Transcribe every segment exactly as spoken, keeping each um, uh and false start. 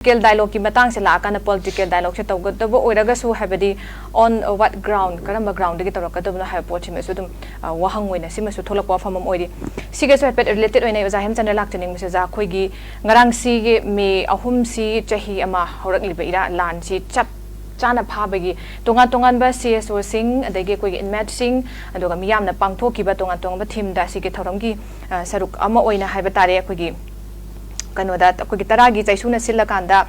Political ꯗꯥꯏꯂꯣꯒꯀꯤ ꯃꯇꯥꯡꯁꯦ ꯂꯥꯛꯑꯀꯥꯟꯗ political ꯗꯥꯏꯂꯣꯒꯁꯦ ꯇꯧꯒꯗꯕ ꯑꯣꯏꯔꯒꯁꯨ, ꯍꯥꯏꯕꯗꯤ on what ground, ꯀꯔꯝꯕ ꯒ꯭ꯔꯥꯎꯟꯗꯒꯤ ꯇꯧꯔꯛꯀꯗꯕꯅꯣ ꯍꯥꯏꯕ ꯄꯣꯠꯁꯤꯃꯁꯨ ꯑꯗꯨꯝ ꯑ, ꯋꯥꯍꯪ ꯑꯣꯏꯅ ꯁꯤꯃꯁꯨ ꯊꯣꯛꯂꯛꯄ ꯋꯥꯐꯝ ꯑꯃ ꯑꯣꯏꯔꯤ꯫ ꯁꯤꯒꯁꯨ ꯍꯥꯏꯐꯦꯠ ꯔꯤꯂꯦꯇꯦꯠ ꯑꯣꯏꯅ ꯑꯣꯖꯥ ꯍꯦꯝꯆꯟꯗ꯭ꯔ ꯂꯥꯛꯆꯅꯤꯡꯕꯁꯦ, ꯑꯣꯖꯥ, ꯑꯩꯈꯣꯏꯒꯤ ꯉꯔꯥꯡꯁꯤꯒꯤ ꯃꯦ ꯑꯍꯨꯝꯁꯤ ꯆꯍꯤ ꯑꯃ ꯍꯧꯔꯛꯂꯤꯕ ꯏꯔꯥ ꯂꯥꯟꯁꯤ ꯆꯞ ꯆꯥꯅ ꯐꯥꯕꯒꯤ ꯇꯣꯉꯥꯟ ꯇꯣꯉꯥꯟꯕ ꯁꯤ ꯑꯦꯁ ꯑꯣꯁꯤꯡ, ꯑꯗꯒꯤ ꯑꯩꯈꯣꯏꯒꯤ ꯏꯟꯃꯦꯠꯁꯤꯡ, ꯑꯗꯨꯒ ꯃꯤꯌꯥꯝꯅ ꯄꯥꯡꯊꯣꯛꯈꯤꯕ ꯇꯣꯉꯥꯟ ꯇꯣꯉꯥꯟꯕ ꯊꯤꯝꯗ ꯁꯤꯒꯤ ꯊꯧꯔꯝꯒꯤ ꯑ, ꯁꯔꯨꯛ ꯑꯃ ꯑꯣꯏꯅ ꯍꯥꯏꯕ ꯇꯥꯔꯦ, ꯑꯩꯈꯣꯏꯒꯤ ꯀꯩꯅꯣꯗ ꯑꯩꯈꯣꯏꯒꯤ ꯇꯔꯥꯒꯤ ꯆꯩꯁꯨꯅ ꯁꯤꯜꯂꯀꯥꯟꯗ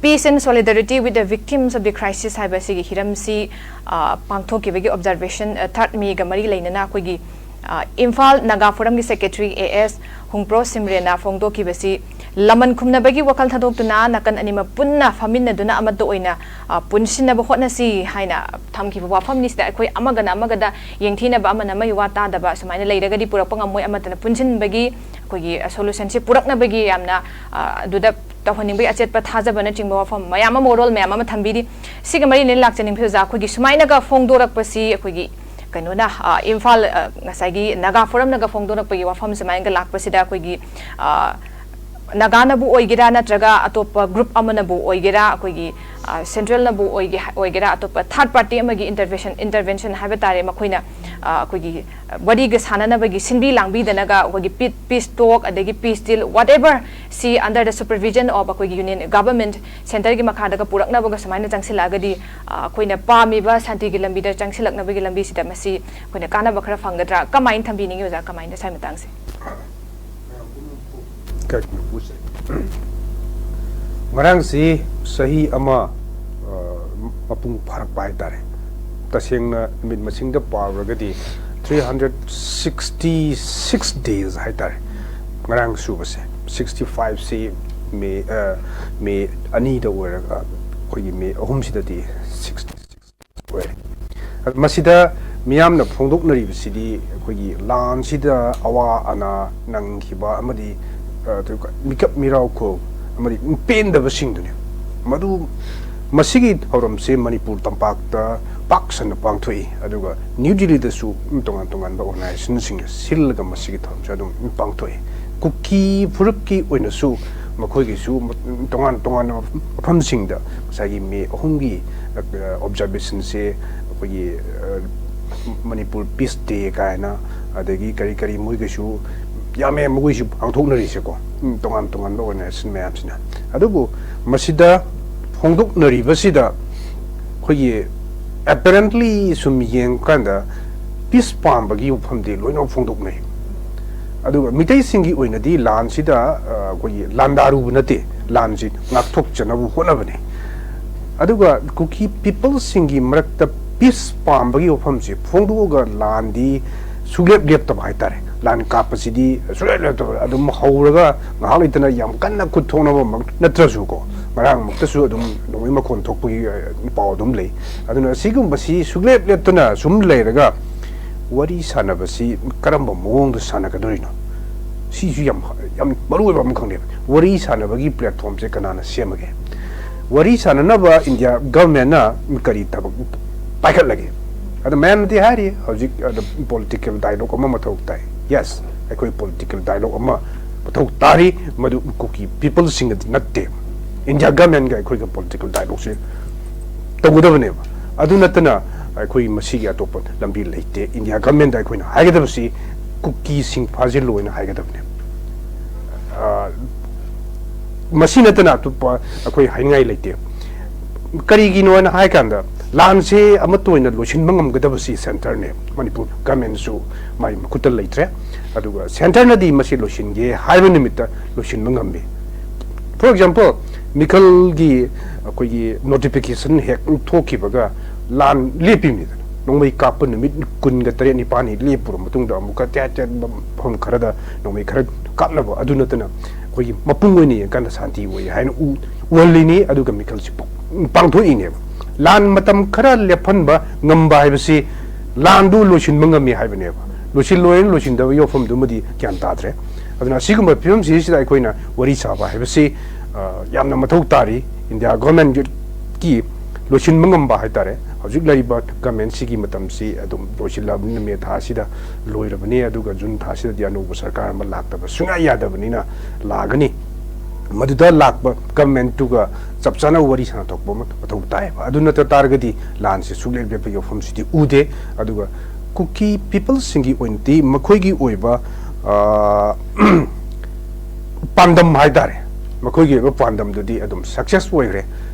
Peace and Solidarity with the Victims of the Crisis ꯍꯥꯏꯕ ꯁꯤꯒꯤ ꯍꯤꯔꯝꯁꯤ ꯑ, ꯄꯥꯡꯊꯣꯛꯈꯤꯕꯒꯤ ꯑꯣꯕꯖꯥꯔꯕꯦꯁꯟ, ꯑ, ꯊꯥꯔꯠ ꯃꯦꯒ ꯃꯔꯤ ꯂꯩꯅꯅ ꯑꯩꯈꯣꯏꯒꯤ ꯑ, ꯏꯝꯐꯥꯜ ꯅꯥꯒꯥ ꯐꯣꯔꯝꯒꯤ ꯁꯦꯀ꯭ꯔꯦꯇꯔꯤ ꯑꯦ ꯑꯦꯁ ꯍꯨꯡꯄ꯭ꯔꯣ ꯁꯤꯝꯔꯦꯅ ꯐꯣꯡꯗꯣꯛꯈꯤꯕꯁꯤ ꯂꯃꯟ ꯈꯨꯝꯅꯕꯒꯤ ꯋꯥꯈꯜ ꯊꯥꯗꯣꯛꯇꯨꯅ ꯅꯥꯀꯟ ꯑꯅꯤꯃꯛ ꯄꯨꯟꯅ ꯐꯝꯃꯤꯟꯅꯗꯨꯅ ꯑꯃꯠꯇ ꯑꯣꯏꯅ ꯑ, ꯄꯨꯟꯁꯤꯟꯅꯕ ꯍꯣꯠꯅꯁꯤ ꯍꯥꯏꯅ ꯊꯝꯈꯤꯕ ꯋꯥꯐꯝꯅꯤ꯫ ꯁꯤꯗ ꯑꯩꯈꯣꯏ ꯑꯃꯒꯅ ꯑꯃꯒꯗ ꯌꯦꯡꯊꯤꯅꯕ, ꯑꯃꯅ ꯑꯃꯒꯤ ꯋꯥ ꯇꯥꯗꯕ ꯁꯨꯃꯥꯏꯅ ꯂꯩꯔꯒꯗꯤ ꯄꯨꯔꯛꯄ ꯉꯝꯃꯣꯏ꯫ ꯑꯃꯠꯇꯅ ꯄꯨꯟꯁꯤꯟꯕꯒꯤ ꯑꯩꯈꯣꯏꯒꯤ ꯁꯣꯂꯨꯁꯟꯁꯤ ꯄꯨꯔꯛꯅꯕꯒꯤ ꯌꯥꯝꯅ ꯑ, ꯑꯗꯨꯗ ꯇꯧꯍꯟꯅꯤꯡꯕꯒꯤ ꯑꯆꯦꯠꯄ ꯊꯥꯖꯕꯅꯆꯤꯡꯕ ꯋꯥꯐꯝ ꯃꯌꯥꯝ ꯑꯃ, ꯋꯥꯔꯣꯜ ꯃꯌꯥꯝ ꯑꯃ ꯊꯝꯕꯤꯔꯤ꯫ ꯁꯤꯒ ꯃꯔꯤ ꯂꯩꯅꯅ ꯂꯥꯛꯆꯅꯤꯡꯕꯁꯦ ꯑꯣꯖꯥ, ꯑꯩꯈꯣꯏꯒꯤ ꯁꯨꯃꯥꯏꯅꯒ ꯐꯣꯡꯗꯣꯔꯛꯄꯁꯤ ꯑꯩꯈꯣꯏꯒꯤ ꯀꯩꯅꯣꯅ, ꯑ, ꯏꯝꯐꯥꯜ, ꯑ, ꯉꯁꯥꯏꯒꯤ ꯅꯥꯒꯥ ꯐꯣꯔꯝꯅꯒ ꯐꯣꯡꯗꯣꯔꯛꯄꯒꯤ ꯋꯥꯐꯝ ꯁꯨꯃꯥꯏꯅꯒ ꯂꯥꯛꯄꯁꯤꯗ ꯑꯩꯈꯣꯏꯒꯤ, ꯑ, ꯅꯥꯒꯥꯅꯕꯨ ꯑꯣꯏꯒꯦꯔꯥ ꯅꯠꯇ꯭ꯔꯒ ꯑꯇꯣꯞꯄ ꯒ꯭ꯔꯨꯞ ꯑꯃꯅꯕꯨ ꯑꯣꯏꯒꯦꯔꯥ, ꯑꯩꯈꯣꯏꯒꯤ, ꯑ, ꯁꯦꯟꯇ꯭ꯔꯦꯜꯅꯕꯨ ꯑꯣꯏꯒꯦ-, ꯑꯣꯏꯒꯦꯔꯥ, ꯑꯇꯣꯞꯄ ꯊꯥꯔꯠ ꯄꯥꯔꯇꯤ ꯑꯃꯒꯤ ꯏꯟꯇꯔꯚꯦꯟꯁꯟ, ꯏꯟꯇꯔꯚꯦꯟꯁꯟ ꯍꯥꯏꯕ ꯇꯥꯔꯦ, ꯃꯈꯣꯏꯅ, ꯑ, ꯑꯩꯈꯣꯏꯒꯤ ꯋꯥꯔꯤꯒ ꯁꯥꯟꯅꯅꯕꯒꯤ ꯁꯤꯟꯕꯤ ꯂꯥꯡꯕꯤꯗꯅꯒ ꯑꯩꯈꯣꯏꯒꯤ ꯄꯤ-, ꯄꯤꯁ ꯇꯣꯛ, ꯑꯗꯒꯤ ꯄꯤꯁ ꯗꯤꯜ, whatever, ꯁꯤ under the supervision of ꯑꯩꯈꯣꯏꯒꯤ ꯌꯨꯅꯤꯌꯟ ꯒꯚꯔꯟꯃꯦꯟꯠ ꯁꯦꯟꯇꯔꯒꯤ ꯃꯈꯥꯗꯒ ꯄꯨꯔꯛꯅꯕꯒ ꯁꯨꯃꯥꯏꯅ ꯆꯪꯁꯤꯜꯂꯛꯑꯒꯗꯤ, ꯑ, ꯑꯩꯈꯣꯏꯅ ꯄꯥꯝꯃꯤꯕ ꯁꯥꯟꯇꯤꯒꯤ ꯂꯝꯕꯤꯗ ꯆꯪꯁꯤꯜꯂꯛꯅꯕꯒꯤ ꯂꯝꯕꯤꯁꯤꯗ ꯃꯁꯤ ꯑꯩꯈꯣꯏꯅ ꯀꯥꯟꯅꯕ ꯈꯔ ꯐꯪꯒꯗ꯭ꯔꯥ? ꯀꯃꯥꯏꯅ ꯊꯝꯕꯤꯅꯤꯡꯉꯤ ꯑꯣꯖꯥ? ꯀꯃꯥꯏꯅ ꯁ꯭ꯋꯥꯏ ꯃꯇꯥꯡꯁꯦ? ꯉꯔꯥꯡꯁꯤ ꯆꯍꯤ ꯑꯃ, ꯑ, ꯃꯄꯨꯡ ꯐꯥꯔꯛꯄ ꯍꯥꯏꯇꯥꯔꯦ꯫ ꯇꯁꯦꯡꯅ ꯅꯨꯃꯤꯠ ꯃꯁꯤꯡꯗ ꯄꯥꯔꯨꯔꯒꯗꯤ three hundred sixty six days ꯍꯥꯏꯇꯥꯔꯦ꯫ ꯉꯔꯥꯡ ꯁꯨꯕꯁꯦ, sixty five ꯁꯤ ꯃꯦ, ꯑ, ꯃꯦ ꯑꯅꯤꯗ ꯑꯣꯏꯔꯒ, ꯑꯩꯈꯣꯏꯒꯤ ꯃꯦ ꯑꯍꯨꯝꯁꯤꯗꯗꯤ sixty six ꯑꯣꯏꯔꯦ꯫ ꯃꯁꯤꯗ ꯃꯤꯌꯥꯝꯅ ꯐꯣꯡꯗꯣꯛꯅꯔꯤꯕꯁꯤꯗꯤ ꯑꯩꯈꯣꯏꯒꯤ ꯂꯥꯟꯁꯤꯗ ꯑꯋꯥ ꯑꯅꯥ ꯅꯪꯈꯤꯕ ꯑꯃꯗꯤ, ꯑ, ꯃꯤꯀꯞ ꯃꯤꯔꯥꯎꯈꯣꯜ ꯑꯃꯗꯤ ꯄꯦꯟꯗꯕꯁꯤꯡꯗꯨꯅꯤ꯫ ꯃꯗꯨ, ꯃꯁꯤꯒꯤ ꯊꯧꯔꯝꯁꯦ ꯃꯅꯤꯄꯨꯔ ꯇꯝꯄꯥꯛꯇ ꯄꯥꯛ ꯁꯟꯅ ꯄꯥꯡꯊꯣꯛꯏ, ꯑꯗꯨꯒ ꯅ꯭ꯌꯨ ꯗꯤꯜꯂꯤꯗꯁꯨ ꯇꯣꯉꯥꯟ ꯇꯣꯉꯥꯟꯕ ꯑꯣꯔꯒꯅꯥꯏꯖꯦꯁꯟꯁꯤꯡꯅ ꯁꯤꯜꯂꯒ ꯃꯁꯤꯒꯤ ꯊꯧꯔꯝꯁꯦ ꯑꯗꯨꯝ ꯄꯥꯡꯊꯣꯛꯏ꯫ ꯀꯨꯀꯤ ꯐꯨꯔꯨꯞꯀꯤ ꯑꯣꯏꯅꯁꯨ ꯃꯈꯣꯏꯒꯤꯁꯨ ꯇꯣꯉꯥꯟ ꯇꯣꯉꯥꯟꯕ ꯃꯐꯝꯁꯤꯡꯗ ꯉꯁꯥꯏꯒꯤ ꯃꯦ ꯑꯍꯨꯝꯒꯤ ꯑꯣꯕꯖꯥꯔꯕꯦꯁꯟꯁꯦ ꯑꯩꯈꯣꯏꯒꯤ ꯃꯅꯤꯄꯨꯔ ꯄꯤꯁ ꯗꯦ ꯀꯥꯏꯅ, ꯑꯗꯒꯤ ꯀꯔꯤ ꯀꯔꯤ ꯃꯣꯏꯒꯤꯁꯨ ꯌꯥꯝꯃꯦ, ꯃꯈꯣꯏꯁꯨ ꯄꯥꯡꯊꯣꯛꯅꯔꯤꯁꯦꯀꯣ, ꯇꯣꯉꯥꯟ ꯇꯣꯉꯥꯟꯕ ꯑꯣꯔꯒꯅꯥꯏꯖꯦꯁꯟ ꯃꯌꯥꯝꯁꯤꯅ꯫ ꯑꯗꯨꯕꯨ ꯃꯁꯤꯗ ꯐꯣꯡꯗꯣꯛꯅꯔꯤꯕꯁꯤꯗ ꯑꯩꯈꯣꯏꯒꯤ ꯑꯦꯄꯦꯔꯦꯟꯂꯤ ꯁꯨꯝ ꯌꯦꯡꯕꯀꯥꯟꯗ ꯄꯤꯁ ꯄꯥꯝꯕꯒꯤ ꯋꯥꯐꯝꯗꯤ ꯂꯣꯏꯅꯃꯛ ꯐꯣꯡꯗꯣꯛꯅꯩ꯫ ꯑꯗꯨꯒ ꯃꯤꯇꯩꯁꯤꯡꯒꯤ ꯑꯣꯏꯅꯗꯤ ꯂꯥꯟꯁꯤꯗ ꯑꯩꯈꯣꯏꯒꯤ ꯂꯥꯟꯗꯥꯔꯨꯕ ꯅꯠꯇꯦ, ꯂꯥꯟꯁꯤ ꯉꯥꯛꯊꯣꯛꯆꯅꯕ ꯍꯣꯠꯅꯕꯅꯤ꯫ ꯑꯗꯨꯒ ꯀꯨꯀꯤ ꯄꯤꯄꯜꯁꯤꯡꯒꯤ ꯃꯔꯛꯇ ꯄꯤꯁ ꯄꯥꯝꯕꯒꯤ ꯋꯥꯐꯝꯁꯤ ꯐꯣꯡꯗꯣꯛꯑꯒ ꯂꯥꯟꯗꯤ ꯁꯨꯡꯂꯦꯞ ꯂꯦꯞꯇꯕ ꯍꯥꯏꯇꯥꯔꯦ꯫ ꯂꯥꯟ ꯀꯥꯞꯄꯁꯤꯗꯤ ꯁꯨꯡꯂꯦꯞ ꯂꯦꯞꯇꯕ, ꯑꯗꯨꯝ ꯍꯧꯔꯒ ꯉꯥꯏꯍꯥꯛ ꯂꯩꯇꯅ ꯌꯥꯝ ꯀꯟꯅ ꯈꯨꯠ ꯊꯣꯛꯅꯕꯃꯛ ꯅꯠꯇ꯭ꯔꯁꯨꯀꯣ, ꯉꯔꯥꯡꯃꯛꯇꯁꯨ ꯑꯗꯨꯝ ꯅꯣꯡꯃꯩ ꯃꯈꯣꯟ ꯊꯣꯛꯄꯒꯤ ꯄꯥꯎ ꯑꯗꯨꯝ ꯂꯩ꯫ ꯑꯗꯨꯅ ꯁꯤꯒꯨꯝꯕꯁꯤ ꯁꯨꯡꯂꯦꯞ ꯂꯦꯞꯇꯅ ꯁꯨꯝ ꯂꯩꯔꯒ ꯋꯥꯔꯤ ꯁꯥꯟꯅꯕꯁꯤ ꯀꯔꯝꯕ ꯃꯑꯣꯡꯗ ꯁꯥꯟꯅꯒꯗꯣꯏꯅꯣ? ꯁꯤꯁꯨ ꯌꯥꯝ, ꯌꯥꯝ ꯃꯔꯨ ꯑꯣꯏꯕ ꯑꯃ ꯈꯪꯅꯦꯕ꯫ ꯋꯥꯔꯤ ꯁꯥꯟꯅꯕꯒꯤ ꯄ꯭ꯂꯦꯠꯐꯣꯝꯁꯦ ꯀꯅꯥꯅ ꯁꯦꯝꯃꯒꯦ? ꯋꯥꯔꯤ ꯁꯥꯟꯅꯅꯕ ꯏꯟꯗꯤꯌꯥ ꯒꯚꯔꯟꯃꯦꯟꯅ ꯀꯔꯤ ꯊꯕꯛ ꯄꯥꯏꯈꯠꯂꯒꯦ? ꯑꯗꯣ ꯃꯌꯥꯝꯅꯗꯤ ꯍꯥꯏꯔꯤ, ꯍꯧꯖꯤꯛ ꯑꯗ ꯄꯣꯂꯤꯇꯤꯀꯦꯜ ꯗꯥꯏꯂꯣꯒ ꯑꯃ ꯃꯊꯧ ꯇꯥꯏ꯫ ꯌꯦꯁ, ꯑꯩꯈꯣꯏ ꯄꯣꯂꯤꯇꯤꯀꯦꯜ ꯗꯥꯏꯂꯣꯒ ꯑꯃ ꯃꯊꯧ ꯇꯥꯔꯤ, ꯃꯗꯨ ꯀꯨꯀꯤ ꯄꯤꯄꯜꯁꯤꯡꯒꯗꯤ ꯅꯠꯇꯦ꯫ ꯏꯟꯗꯤꯌꯥ ꯒꯚꯔꯟꯃꯦꯟꯒ ꯑꯩꯈꯣꯏꯒ ꯄꯣꯂꯤꯇꯤꯀꯦꯜ ꯗꯥꯏꯂꯣꯒꯁꯦ ꯇꯧꯒꯗꯕꯅꯦꯕ꯫ ꯑꯗꯨ ꯅꯠꯇꯅ ꯑꯩꯈꯣꯏ ꯃꯁꯤꯒꯤ ꯑꯇꯣꯞꯄ ꯂꯝꯕꯤ ꯂꯩꯇꯦ꯫ ꯏꯟꯗꯤꯌꯥ ꯒꯚꯔꯟꯃꯦꯟꯗ ꯑꯩꯈꯣꯏꯅ ꯍꯥꯏꯒꯗꯕꯁꯤ ꯀꯨꯀꯤꯁꯤꯡ ꯐꯥꯖꯤꯜꯂꯣꯅ ꯍꯥꯏꯒꯗꯕꯅꯦ꯫ ꯑ, ꯃꯁꯤ ꯅꯠꯇꯅ ꯑꯇꯣꯞꯄ ꯑꯩꯈꯣꯏ ꯍꯥꯏꯅꯤꯡꯉꯥꯏ ꯂꯩꯇꯦ꯫ ꯀꯔꯤꯒꯤꯅꯣ ꯍꯥꯏꯅ ꯍꯥꯏ ꯀꯥꯟꯗ, ꯂꯥꯟꯁꯦ ꯑꯃꯠꯇ ꯑꯣꯏꯅ ꯂꯣꯏꯁꯤꯟꯕ ꯉꯝꯒꯗꯕꯁꯤ ꯁꯦꯟꯇꯔꯅꯦ꯫ ꯃꯅꯤꯄꯨꯔ ꯒꯚꯔꯟꯃꯦꯟꯁꯨ ꯃꯥꯒꯤ ꯃꯈꯨꯠꯇ ꯂꯩꯇ꯭ꯔꯦ꯫ ꯑꯗꯨꯒ ꯁꯦꯟꯇꯔꯅꯗꯤ ꯃꯁꯤ ꯂꯣꯏꯁꯤꯟꯒꯦ ꯍꯥꯏꯕ ꯅꯨꯃꯤꯠꯇ ꯂꯣꯏꯁꯤꯟꯕ ꯉꯝꯃꯤ꯫ ꯐꯣꯔ ꯑꯦꯛꯖꯥꯝꯄꯜ, ꯃꯤꯈꯜꯒꯤ ꯑꯩꯈꯣꯏꯒꯤ ꯅꯣꯇꯤꯐꯤꯀꯦꯁꯟ ꯍꯦꯛ ꯊꯣꯛꯈꯤꯕꯒ ꯂꯥꯟ ꯂꯦꯞꯄꯤꯕꯅꯤꯗꯅ꯫ ꯅꯣꯡꯃꯩ ꯀꯥꯞꯄ ꯅꯨꯃꯤꯠ ꯀꯨꯟꯒ ꯇꯔꯦꯠ ꯅꯤꯄꯥꯜꯅꯤ ꯂꯦꯞꯄꯨꯔ ꯃꯇꯨꯡꯗ, ꯑꯃꯨꯛꯀ ꯇꯦꯠ ꯇꯦꯠ ꯃꯐꯝ ꯈꯔꯗ ꯅꯣꯡꯃꯩ ꯈꯔ ꯀꯥꯞꯅꯕ, ꯑꯗꯨ ꯅꯠꯇꯅ ꯑꯩꯈꯣꯏꯒꯤ ꯃꯄꯨꯡ ꯑꯣꯏꯅ ꯌꯦꯡꯀꯥꯟꯗ ꯁꯥꯟꯇꯤ ꯑꯣꯏ ꯍꯥꯏꯅ ꯎ-, ꯎꯍꯜꯂꯤꯅꯤ꯫ ꯑꯗꯨꯒ ꯃꯤꯈꯜꯁꯤ ꯄꯥꯡꯊꯣꯛꯏꯅꯦꯕ꯫ ꯂꯥꯟ ꯃꯇꯝ ꯈꯔ ꯂꯦꯞꯍꯟꯕ ꯉꯝꯕ ꯍꯥꯏꯕꯁꯤ ꯂꯥꯟꯗꯨ ꯂꯣꯏꯁꯤꯟꯕ ꯉꯝꯃꯤ ꯍꯥꯏꯕꯅꯦꯕ꯫ ꯂꯣꯏꯁꯤꯜꯂꯣꯏꯅ ꯂꯣꯏꯁꯤꯟꯗꯕꯒꯤ ꯋꯥꯐꯝꯗꯨꯃꯗꯤ ꯒ꯭ꯌꯥꯟ ꯇꯥꯗ꯭ꯔꯦ꯫ ꯑꯗꯨꯅ ꯑꯁꯤꯒꯨꯝꯕ ꯐꯤꯕꯝꯁꯤꯗꯩꯁꯤꯗ ꯑꯩꯈꯣꯏꯅ ꯋꯥꯔꯤ ꯁꯥꯕ ꯍꯥꯏꯕꯁꯤ, ꯑ, ꯌꯥꯝꯅ ꯃꯊꯧ ꯇꯥꯔꯤ꯫ ꯏꯟꯗꯤꯌꯥ ꯒꯣꯔꯃꯦꯟꯒꯤ ꯂꯣꯏꯁꯤꯟꯕ ꯉꯝꯕ ꯍꯥꯏꯇꯥꯔꯦ꯫ ꯍꯧꯖꯤꯛ ꯂꯩꯔꯤꯕ ꯒꯣꯔꯃꯦꯟꯁꯤꯒꯤ ꯃꯇꯝꯁꯤ ꯑꯗꯨꯝ ꯂꯣꯏꯁꯤꯜꯂꯕꯅꯤꯅ, ꯃꯦ ꯊꯥ ꯑꯁꯤꯗ ꯂꯣꯏꯔꯕꯅꯤ꯫ ꯑꯗꯨꯒ ꯖꯨꯟ ꯊꯥꯁꯤꯗꯗꯤ ꯑꯅꯧꯕ ꯁꯔꯀꯥꯔ ꯑꯃ ꯂꯥꯛꯇꯕ ꯁꯨꯡꯌꯥ ꯌꯥꯗꯕꯅꯤꯅ ꯂꯥꯛꯒꯅꯤ꯫ ꯃꯗꯨꯗ ꯂꯥꯛꯄ ꯒꯚꯔꯟꯃꯦꯟꯠꯇꯨꯒ ꯆꯞ ꯆꯥꯅ ꯋꯥꯔꯤ ꯁꯥꯟꯅꯊꯣꯛꯄ ꯑꯃ ꯃꯊꯧ ꯇꯥꯏꯌꯦꯕ꯫ ꯑꯗꯨ ꯅꯠꯇ ꯇꯥꯔꯒꯗꯤ ꯂꯥꯟꯁꯦ ꯁꯨꯛꯂꯦꯞ ꯂꯦꯞꯄꯒꯤ ꯋꯥꯐꯝꯁꯤꯗꯤ ꯎꯗꯦ꯫ ꯑꯗꯨꯒ ꯀꯨꯀꯤ ꯄꯤꯄꯜꯁꯤꯡꯒꯤ ꯑꯣꯏꯅꯗꯤ ꯃꯈꯣꯏꯒꯤ ꯑꯣꯏꯕ, ꯑ, ꯄꯥꯟꯗꯝ ꯍꯥꯏ ꯇꯥꯔꯦ, ꯃꯈꯣꯏꯒꯤ ꯑꯣꯏꯕ ꯄꯥꯟꯗꯝꯗꯨꯗꯤ ꯑꯗꯨꯝ ꯁꯛꯁꯦꯁ ꯑꯣꯏꯈ꯭ꯔꯦ,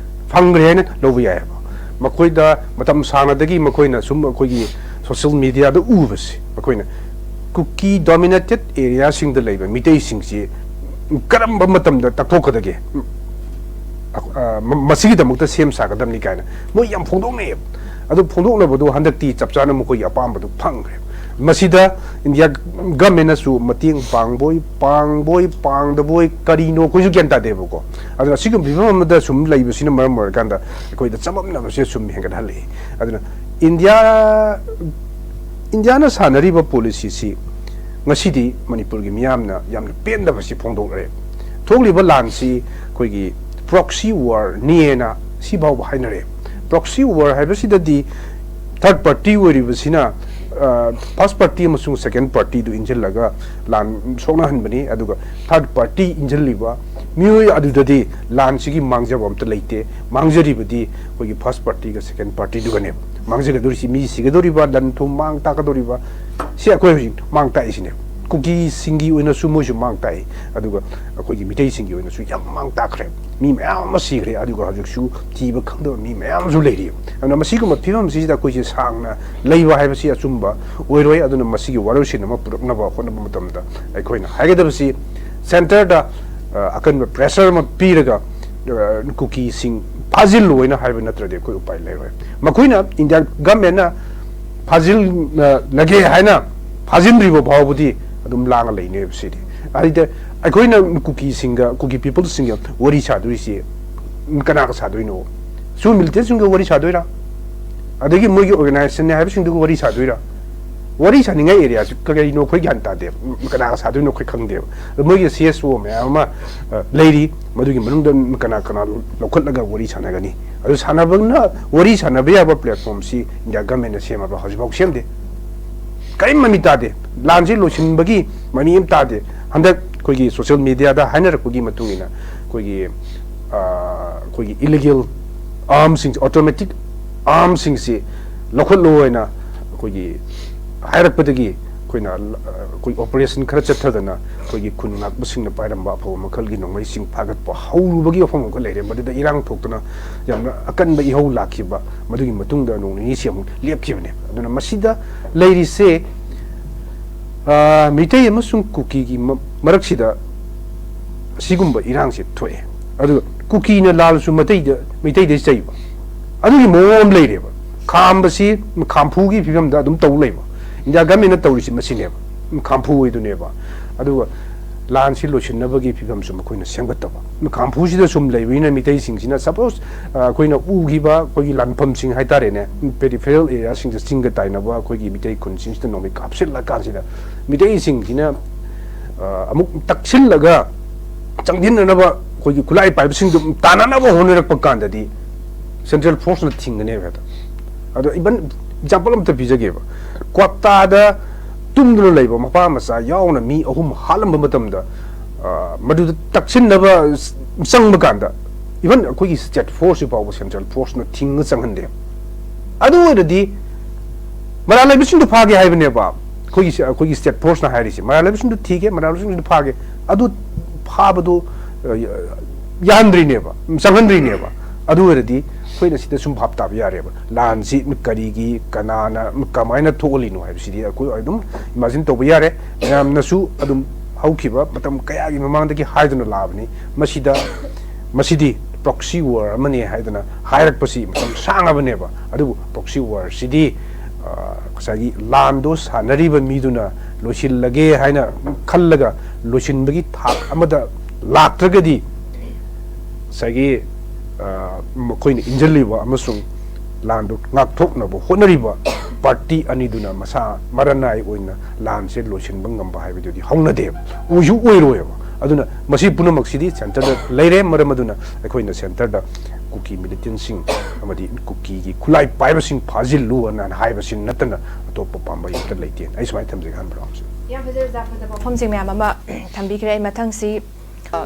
ꯐꯪꯈ꯭ꯔꯦ ꯍꯥꯏꯅ ꯂꯧꯕ ꯌꯥꯏꯌꯦꯕ꯫ ꯃꯈꯣꯏꯗ ꯃꯇꯝ ꯁꯥꯡꯅꯗꯒꯤ ꯃꯈꯣꯏꯅ ꯁꯨꯝ ꯑꯩꯈꯣꯏꯒꯤ ꯁꯣꯁꯤꯌꯦꯜ ꯃꯦꯗꯤꯌꯥꯗ ꯎꯕꯁꯤ, ꯃꯈꯣꯏꯅ ꯀꯨꯀꯤ ꯗꯣꯃꯤꯅꯦꯇꯦꯠ ꯑꯦꯔꯤꯌꯥꯁꯤꯡꯗ ꯂꯩꯕ ꯃꯤꯇꯩꯁꯤꯡꯁꯤ ꯀꯔꯝꯕ ꯃꯇꯝꯗ ꯇꯛꯊꯣꯛꯀꯗꯒꯦ, ꯑ, ꯃ-, ꯃꯁꯤꯒꯤꯗꯃꯛꯇ ꯁꯦꯝ ꯁꯥꯒꯗꯕꯅꯤ ꯀꯥꯏꯅ ꯃꯣꯏ ꯌꯥꯝ ꯐꯣꯡꯗꯣꯛꯅꯩꯌꯦꯕ꯫ ꯑꯗꯨ ꯐꯣꯡꯗꯣꯛꯅꯕꯗꯨ ꯍꯟꯗꯛꯇꯤ ꯆꯞ ꯆꯥꯅ ꯃꯈꯣꯏꯒꯤ ꯑꯄꯥꯝꯕꯗꯨ ꯐꯪꯈ꯭ꯔꯦ꯫ ꯃꯁꯤꯗ ꯏꯟꯗꯤꯌꯥ ꯒꯚꯔꯟꯃꯦꯟꯠꯅꯁꯨ ꯃꯇꯦꯡ ꯄꯥꯡꯕꯣꯏ, ꯄꯥꯡꯕꯣꯏ, ꯄꯥꯡꯗꯕꯣꯏ, ꯀꯔꯤꯅꯣ ꯑꯩꯈꯣꯏꯁꯨ ꯒ꯭ꯌꯥꯟ ꯇꯥꯗꯦꯕꯀꯣ꯫ ꯑꯗꯨꯅ ꯑꯁꯤꯒꯨꯝꯕ ꯐꯤꯕꯝ ꯑꯃꯗ ꯁꯨꯝ ꯂꯩꯕꯁꯤꯅ ꯃꯔꯝ ꯑꯣꯏꯔꯀꯥꯟꯗ ꯑꯩꯈꯣꯏꯗ ꯆꯃꯝꯅꯕꯁꯦ ꯁꯨꯝ ꯍꯦꯟꯒꯠꯍꯜꯂꯛꯏ꯫ ꯑꯗꯨꯅ ꯏꯟꯗꯤꯌꯥ, ꯏꯟꯗꯤꯌꯥꯅ ꯁꯥꯟꯅꯔꯤꯕ ꯄꯣꯂꯤꯁꯤꯁꯤ ꯉꯁꯤꯗꯤ ꯃꯅꯤꯄꯨꯔꯒꯤ ꯃꯤꯌꯥꯝꯅ ꯌꯥꯝꯅ ꯄꯦꯟꯗꯕꯁꯤ ꯐꯣꯡꯗꯣꯛꯂꯦ꯫ ꯊꯣꯛꯂꯤꯕ ꯂꯥꯟꯁꯤ ꯑꯩꯈꯣꯏꯒꯤ ꯄ꯭ꯔꯣꯛꯁꯤ ꯋꯥꯔꯅꯤꯅ ꯁꯤꯐꯥꯎꯕ ꯍꯥꯏꯅꯔꯦ꯫ ꯄ꯭ꯔꯣꯛꯁꯤ ꯋꯥꯔ ꯍꯥꯏꯕꯁꯤꯗꯗꯤ ꯊꯥꯔꯠ ꯄꯥꯔꯇꯤ ꯑꯣꯏꯔꯤꯕꯁꯤꯅ, ꯑ, ꯐꯥꯔꯁ ꯄꯥꯔꯇꯤ ꯑꯃꯁꯨꯡ ꯁꯦꯀꯦꯟ ꯄꯥꯔꯇꯤꯗꯨ ꯏꯟꯁꯤꯜꯂꯒ ꯂꯥꯟ ꯁꯣꯛꯅꯍꯟꯕꯅꯤ꯫ ꯑꯗꯨꯒ ꯊꯥꯔꯠ ꯄꯥꯔꯇꯤ ꯏꯟꯁꯤꯜꯂꯤꯕ ꯃꯤꯑꯣꯏ ꯑꯗꯨꯗꯗꯤ ꯂꯥꯟꯁꯤꯒꯤ ꯃꯥꯡꯖꯕ ꯑꯝꯇ ꯂꯩꯇꯦ꯫ ꯃꯥꯡꯖꯔꯤꯕꯗꯤ ꯑꯩꯈꯣꯏꯒꯤ ꯐꯥꯔꯁ ꯄꯥꯔꯇꯤꯒ ꯁꯦꯀꯦꯟ ꯄꯥꯔꯇꯤꯗꯨꯒꯅꯦꯕ꯫ ꯃꯥꯡꯖꯒꯗꯧꯔꯤꯁꯤ, ꯃꯤ ꯁꯤꯒꯗꯧꯔꯤꯕ, ꯂꯟ ꯊꯨꯝ ꯃꯥꯡ ꯇꯥꯛꯀꯗꯧꯔꯤꯕ, ꯁꯤ ꯑꯩꯈꯣꯏ ꯍꯧꯖꯤꯛ ꯃꯥꯡ ꯇꯥꯛꯏꯁꯤꯅꯦ꯫ ꯀꯨꯀꯤꯁꯤꯡꯒꯤ ꯑꯣꯏꯅꯁꯨ ꯃꯣꯏꯁꯨ ꯃꯥꯡ ꯇꯥꯛꯏ, ꯑꯗꯨꯒ ꯑꯩꯈꯣꯏꯒꯤ ꯃꯤꯇꯩꯁꯤꯡꯒꯤ ꯑꯣꯏꯅꯁꯨ ꯌꯥꯝ ꯃꯥꯡ ꯇꯥꯛꯈ꯭ꯔꯦ꯫ ꯃꯤ ꯃꯌꯥꯝ ꯑꯃ ꯁꯤꯈ꯭ꯔꯦ, ꯑꯗꯨꯒ ꯍꯧꯖꯤꯛꯁꯨ ꯊꯤꯕ ꯈꯪꯗꯕ ꯃꯤ ꯃꯌꯥꯝ ꯑꯃꯁꯨ ꯂꯩꯔꯤ꯫ ꯑꯗꯨꯅ ꯃꯁꯤꯒꯨꯝꯕ ꯐꯤꯕꯝꯁꯤꯗ ꯑꯩꯈꯣꯏꯁꯦ ꯁꯥꯡꯅ ꯂꯩꯕ ꯍꯥꯏꯕꯁꯤ ꯑꯆꯨꯝꯕ ꯑꯣꯏꯔꯣꯏ꯫ ꯑꯗꯨꯅ ꯃꯁꯤꯒꯤ ꯋꯥꯔꯣꯏꯁꯤꯟ ꯑꯃ ꯄꯨꯔꯛꯅꯕ ꯍꯣꯠꯅꯕ ꯃꯇꯝꯗ ꯑꯩꯈꯣꯏꯅ ꯍꯥꯏꯒꯗꯕꯁꯤ ꯁꯦꯟꯇꯔꯗ, ꯑ, ꯑꯀꯟꯕ ꯄ꯭ꯔꯦꯁꯔ ꯑꯃ ꯄꯤꯔꯒ, ꯑ, ꯀꯨꯀꯤꯁꯤꯡ ꯐꯥꯖꯤꯜꯂꯣꯏꯅ ꯍꯥꯏꯕ ꯅꯠꯇ꯭ꯔꯗꯤ ꯑꯩꯈꯣꯏ ꯎꯄꯥꯏ ꯂꯩꯔꯣꯏ꯫ ꯃꯈꯣꯏꯅ, ꯏꯟꯗꯤꯌꯥ ꯒꯚꯔꯟꯃꯦꯟꯠꯅ ꯐꯥꯖꯤꯜꯂꯒꯦ ꯍꯥꯏꯅ ꯐꯥꯖꯤꯟꯗ꯭ꯔꯤꯕ ꯐꯥꯎꯕꯗꯤ ꯑꯗꯨꯝ ꯂꯥꯡꯉ ꯂꯩꯅꯦꯕ ꯁꯤꯗꯤ꯫ ꯑꯗꯨꯗ ꯑꯩꯈꯣꯏꯅ ꯀꯨꯀꯤꯁꯤꯡꯒ, ꯀꯨꯀꯤ ꯄꯤꯄꯜꯁꯤꯡꯒ ꯋꯥꯔꯤ ꯁꯥꯗꯣꯏꯁꯤ ꯀꯅꯥꯒ ꯁꯥꯗꯣꯏꯅꯣ? ꯁꯨ ꯃꯤꯂꯤꯇꯦꯟꯁꯤꯡꯒ ꯋꯥꯔꯤ ꯁꯥꯗꯣꯏꯔꯥ? ꯑꯗꯒꯤ ꯃꯣꯏꯒꯤ ꯑꯣꯔꯒꯅꯥꯏꯖꯦꯁꯟꯅꯦ ꯍꯥꯏꯕꯁꯤꯡꯗꯨꯒ ꯋꯥꯔꯤ ꯁꯥꯗꯣꯏꯔꯥ? ꯋꯥꯔꯤ ꯁꯥꯅꯤꯡꯉꯥꯏ ꯑꯦꯔꯤꯌꯥꯁꯤ ꯀꯔꯤꯅꯣ ꯑꯩꯈꯣꯏ ꯒ꯭ꯌꯥꯟ ꯇꯥꯗꯦꯕ꯫ ꯀꯅꯥꯒ ꯁꯥꯗꯣꯏꯅꯣ ꯑꯩꯈꯣꯏ ꯈꯪꯗꯦꯕ꯫ ꯑꯗꯣ ꯃꯣꯏꯒꯤ ꯁꯤ ꯑꯦꯁ ꯑꯣ ꯃꯌꯥꯝ ꯑꯃ, ꯑ, ꯂꯩꯔꯤ, ꯃꯗꯨꯒꯤ ꯃꯅꯨꯡꯗ ꯀꯅꯥ ꯀꯅꯥ ꯂꯧꯈꯠꯂꯒ ꯋꯥꯔꯤ ꯁꯥꯟꯅꯒꯅꯤ? ꯑꯗꯨ ꯁꯥꯟꯅꯕꯅ, ꯋꯥꯔꯤ ꯁꯥꯟꯅꯕ ꯌꯥꯕ ꯄ꯭ꯂꯦꯠꯐꯣꯝꯁꯤ ꯏꯟꯗꯤꯌꯥ ꯒꯚꯔꯟꯃꯦꯟꯠꯅ ꯁꯦꯝꯃꯕ꯭ꯔꯥ? ꯍꯧꯖꯤꯛꯐꯥꯎ ꯁꯦꯝꯗꯦ꯫ ꯀꯔꯤꯝ ꯃꯃꯤ ꯇꯥꯗꯦ꯫ ꯂꯥꯟꯁꯤ ꯂꯣꯏꯁꯤꯟꯕꯒꯤ ꯃꯃꯤ ꯑꯃ ꯇꯥꯗꯦ꯫ ꯍꯟꯗꯛ ꯑꯩꯈꯣꯏꯒꯤ ꯁꯣꯁꯤꯌꯦꯜ ꯃꯦꯗꯤꯌꯥꯗ ꯍꯥꯏꯅꯔꯛꯄꯒꯤ ꯃꯇꯨꯡ ꯏꯟꯅ ꯑꯩꯈꯣꯏꯒꯤ ꯑꯩꯈꯣꯏꯒꯤ ꯏꯂꯤꯒꯦꯜ ꯑꯥꯔꯝꯁꯤꯡ, ꯑꯣꯇꯣꯃꯦꯇꯤꯛ ꯑꯥꯔꯝꯁꯤꯡꯁꯤ ꯂꯧꯈꯠꯂꯣ ꯍꯥꯏꯅ ꯑꯩꯈꯣꯏꯒꯤ ꯍꯥꯏꯔꯛꯄꯗꯒꯤ ꯑꯩꯈꯣꯏꯅ ꯑꯩꯈꯣꯏ ꯑꯣꯄꯔꯦꯁꯟ ꯈꯔ ꯆꯠꯊꯗꯅ ꯑꯩꯈꯣꯏꯒꯤ ꯈꯨꯟ ꯉꯥꯛꯄꯁꯤꯡꯅ ꯄꯥꯏꯔꯝꯕ ꯑꯐꯕ ꯃꯈꯜꯒꯤ ꯅꯣꯡꯃꯩꯁꯤꯡ ꯐꯥꯒꯠꯄ ꯍꯧꯔꯨꯕꯒꯤ ꯋꯥꯐꯝ ꯑꯃꯈꯛ ꯂꯩꯔꯦ꯫ ꯃꯗꯨꯗ ꯏꯔꯥꯡ ꯊꯣꯛꯇꯨꯅ ꯌꯥꯝꯅ ꯑꯀꯟꯕ ꯏꯍꯧ ꯂꯥꯛꯈꯤꯕ, ꯃꯗꯨꯒꯤ ꯃꯇꯨꯡꯗ ꯅꯣꯡ ꯅꯤꯅꯤꯁꯤ ꯑꯃꯨꯛ ꯂꯦꯞꯈꯤꯕꯅꯦ꯫ ꯑꯗꯨꯅ ꯃꯁꯤꯗ ꯂꯩꯔꯤꯁꯦ ꯃꯤꯇꯩ ꯑꯃꯁꯨꯡ ꯀꯨꯀꯤꯒꯤ ꯃꯔꯛꯁꯤꯗ ꯁꯤꯒꯨꯝꯕ ꯏꯔꯥꯡꯁꯦ ꯊꯣꯛꯑꯦ꯫ ꯑꯗꯨꯒ ꯀꯨꯀꯤꯅ ꯂꯥꯜꯂꯁꯨ ꯃꯩꯇꯩꯗ ꯃꯩꯇꯩꯗ ꯆꯩꯕ, ꯑꯗꯨꯒꯤ ꯃꯑꯣꯡ ꯑꯃ ꯂꯩꯔꯦꯕ꯫ ꯈꯥꯝꯕꯁꯤ ꯈꯥꯝꯐꯨꯒꯤ ꯐꯤꯕꯝꯗ ꯑꯗꯨꯝ ꯇꯧ ꯂꯩꯕ꯫ ꯏꯟꯗꯤꯌꯥ ꯒꯃꯦꯟꯅ ꯇꯧꯔꯤꯁꯤ ꯃꯁꯤꯅꯦꯕ, ꯈꯥꯝꯐꯨ ꯑꯣꯏꯗꯨꯅꯦꯕ꯫ ꯑꯗꯨꯒ ꯂꯥꯟꯁꯤ ꯂꯣꯏꯁꯤꯟꯅꯕꯒꯤ ꯐꯤꯕꯝꯁꯨ ꯃꯈꯣꯏꯅ ꯁꯦꯝꯒꯠꯇꯕ꯫ ꯈꯥꯝꯐꯨꯁꯤꯗ ꯁꯨꯝ ꯂꯩꯕꯅꯤꯅ ꯃꯤꯇꯩꯁꯤꯡꯁꯤꯅ, ꯁꯄꯣꯁ, ꯑꯩꯈꯣꯏꯅ ꯎꯈꯤꯕ ꯑꯩꯈꯣꯏꯒꯤ ꯂꯥꯟꯐꯝꯁꯤꯡ ꯍꯥꯏꯇꯥꯔꯦꯅꯦ, ꯄꯦꯔꯤꯐꯦꯔꯦꯜ ꯑꯦꯔꯤꯌꯥꯁꯤꯡꯗ, ꯆꯤꯡꯒ ꯇꯥꯏꯅꯕ ꯑꯩꯈꯣꯏꯒꯤ ꯃꯤꯇꯩ ꯈꯨꯟꯁꯤꯡꯁꯤꯗ ꯅꯣꯡꯃꯩ ꯀꯥꯞꯁꯤꯜꯂꯀꯥꯟꯁꯤꯗ ꯃꯤꯇꯩꯁꯤꯡꯁꯤꯅ ꯑꯃꯨꯛ ꯇꯛꯁꯤꯜꯂꯒ ꯆꯪꯁꯤꯟꯅꯅꯕ ꯑꯩꯈꯣꯏꯒꯤ ꯈꯨꯠꯂꯥꯏ ꯄꯥꯏꯕꯁꯤꯡꯗꯨ ꯇꯥꯟꯅꯅꯕ ꯍꯣꯠꯅꯔꯛꯄ ꯀꯥꯟꯗꯗꯤ ꯁꯦꯟꯇ꯭ꯔꯦꯜ ꯐꯣꯔꯁꯅ ꯊꯤꯡꯒꯅꯦꯕ ꯍꯦꯛꯇ꯫ ꯑꯗꯣ ꯏꯚꯟ ꯑꯦꯛꯖꯥꯝꯄꯜ ꯑꯝꯇ ꯄꯤꯖꯒꯦꯕ꯫ ꯀ꯭ꯋꯥꯛꯇꯥꯗ ꯇꯨꯝꯗꯨꯅ ꯂꯩꯕ ꯃꯄꯥ ꯃꯆꯥ ꯌꯥꯎꯅ ꯃꯤ ꯑꯍꯨꯝ ꯍꯥꯠꯂꯝꯕ ꯃꯇꯝꯗ, ꯃꯗꯨꯗ ꯇꯛꯁꯤꯟꯅꯕ ꯆꯪꯕ ꯀꯥꯟꯗ ꯏꯚꯟ ꯑꯩꯈꯣꯏꯒꯤ ꯁ꯭ꯇꯦꯠ ꯐꯣꯔꯁꯁꯤ ꯐꯥꯎꯕ ꯁꯦꯟꯇ꯭ꯔꯦꯜ ꯐꯣꯔꯁꯅ ꯊꯤꯡꯉ ꯆꯪꯍꯟꯗꯦ꯫ ꯑꯗꯨ ꯑꯣꯏꯔꯗꯤ ꯃꯔꯥꯜ ꯂꯩꯕꯁꯤꯡꯗꯣ ꯐꯥꯒꯦ ꯍꯥꯏꯕꯅꯦꯕ꯫ ꯑꯩꯈꯣꯏꯒꯤ ꯑꯩꯈꯣꯏꯒꯤ ꯁ꯭ꯇꯦꯠ ꯐꯣꯔꯁꯅ ꯍꯥꯏꯔꯤꯁꯦ, ꯃꯔꯥꯜ ꯂꯩꯕꯁꯤꯡꯗꯣ ꯊꯤꯒꯦ, ꯃꯔꯥꯜ ꯂꯩꯕꯁꯤꯡꯗꯣ ꯐꯥꯒꯦ꯫ ꯑꯗꯨ ꯐꯥꯕꯗꯣ ꯌꯥꯍꯟꯗ꯭ꯔꯤꯅꯦꯕ, ꯆꯪꯍꯟꯗ꯭ꯔꯤꯅꯦꯕ꯫ ꯑꯗꯨ ꯑꯣꯏꯔꯗꯤ ꯑꯩꯈꯣꯏꯅ ꯁꯤꯗ ꯁꯨꯝ ꯚꯥꯞ ꯇꯥꯕ ꯌꯥꯔꯦꯕ, ꯂꯥꯟꯁꯤ ꯀꯔꯤꯒꯤ, ꯀꯅꯥꯅ, ꯀꯃꯥꯏꯅ ꯊꯣꯛꯍꯜꯂꯤꯅꯣ ꯍꯥꯏꯕꯁꯤꯗꯤ ꯑꯩꯈꯣꯏ ꯑꯗꯨꯝ ꯏꯃꯥꯖꯤꯟ ꯇꯧꯕ ꯌꯥꯔꯦ꯫ ꯃꯌꯥꯝꯅꯁꯨ ꯑꯗꯨꯝ ꯍꯧꯈꯤꯕ ꯃꯇꯝ ꯀꯌꯥꯒꯤ ꯃꯃꯥꯡꯗꯒꯤ ꯍꯥꯏꯗꯨꯅ ꯂꯥꯛꯑꯕꯅꯤ꯫ ꯃꯁꯤꯗ ꯃꯁꯤꯗꯤ ꯄ꯭ꯔꯣꯛꯁꯤ ꯋꯥꯔ ꯑꯃꯅꯤ ꯍꯥꯏꯗꯅ ꯍꯥꯏꯔꯛꯄꯁꯤ ꯃꯇꯝ ꯁꯥꯡꯉꯕꯅꯦꯕ꯫ ꯑꯗꯨꯕꯨ ꯄ꯭ꯔꯣꯛꯁꯤ ꯋꯥꯔꯁꯤꯗꯤ ꯉꯁꯥꯏꯒꯤ ꯂꯥꯟꯗꯣ ꯁꯥꯟꯅꯔꯤꯕ ꯃꯤꯗꯨꯅ ꯂꯣꯏꯁꯤꯜꯂꯒꯦ ꯍꯥꯏꯅ ꯈꯜꯂꯒ ꯂꯣꯏꯁꯤꯟꯕꯒꯤ ꯊꯥꯛ ꯑꯃꯗ ꯂꯥꯛꯇ꯭ꯔꯒꯗꯤ ꯉꯁꯥꯏꯒꯤ ꯃꯈꯣꯏꯅ ꯏꯟꯖꯜꯂꯤꯕ ꯑꯃꯁꯨꯡ ꯂꯥꯟꯗꯨ ꯉꯥꯛꯊꯣꯛꯅꯕ ꯍꯣꯠꯅꯔꯤꯕ ꯄꯥꯔꯇꯤ ꯑꯅꯤꯗꯨꯅ ꯃꯁꯥ ꯃꯔꯅꯥꯏ ꯑꯣꯏꯅ ꯂꯥꯟꯁꯦ ꯂꯣꯏꯁꯤꯟꯕ ꯉꯝꯕ ꯍꯥꯏꯕꯗꯨꯗꯤ ꯍꯧꯅꯗꯦꯕ, ꯑꯣꯏꯁꯨ ꯑꯣꯏꯔꯣꯏꯕ꯫ ꯑꯗꯨꯅ ꯃꯁꯤ ꯄꯨꯝꯅꯃꯛꯁꯤꯗꯤ ꯁꯦꯟꯇꯔꯗ ꯂꯩꯔꯦ꯫ ꯃꯔꯝ ꯑꯗꯨꯅ ꯑꯩꯈꯣꯏꯅ ꯁꯦꯟꯇꯔꯗ ꯀꯨꯀꯤ ꯃꯤꯂꯤꯇꯦꯟꯁꯤꯡ ꯑꯃꯗꯤ ꯀꯨꯀꯤꯒꯤ ꯈꯨꯠꯂꯥꯏ ꯄꯥꯏꯕꯁꯤꯡ ꯐꯥꯖꯤꯜꯂꯨ ꯑꯅ ꯍꯥꯏꯕꯁꯤ ꯅꯠꯇꯅ ꯑꯇꯣꯞꯄ ꯄꯥꯝꯕꯩ ꯑꯝꯇ ꯂꯩꯇꯦ꯫ ꯑꯩ ꯁꯨꯃꯥꯏꯅ ꯊꯝꯖꯒꯦ ꯍꯥꯏꯕ꯭ꯔꯣ? ꯌꯥꯝ ꯐꯖꯩ ꯑꯣꯖꯥ, ꯐꯖꯕ ꯋꯥꯐꯝꯁꯤꯡ ꯃꯌꯥꯝ ꯑꯃ ꯊꯝꯕꯤꯈ꯭ꯔꯦ꯫ ꯑꯩ ꯃꯊꯪꯁꯤ, ꯑ,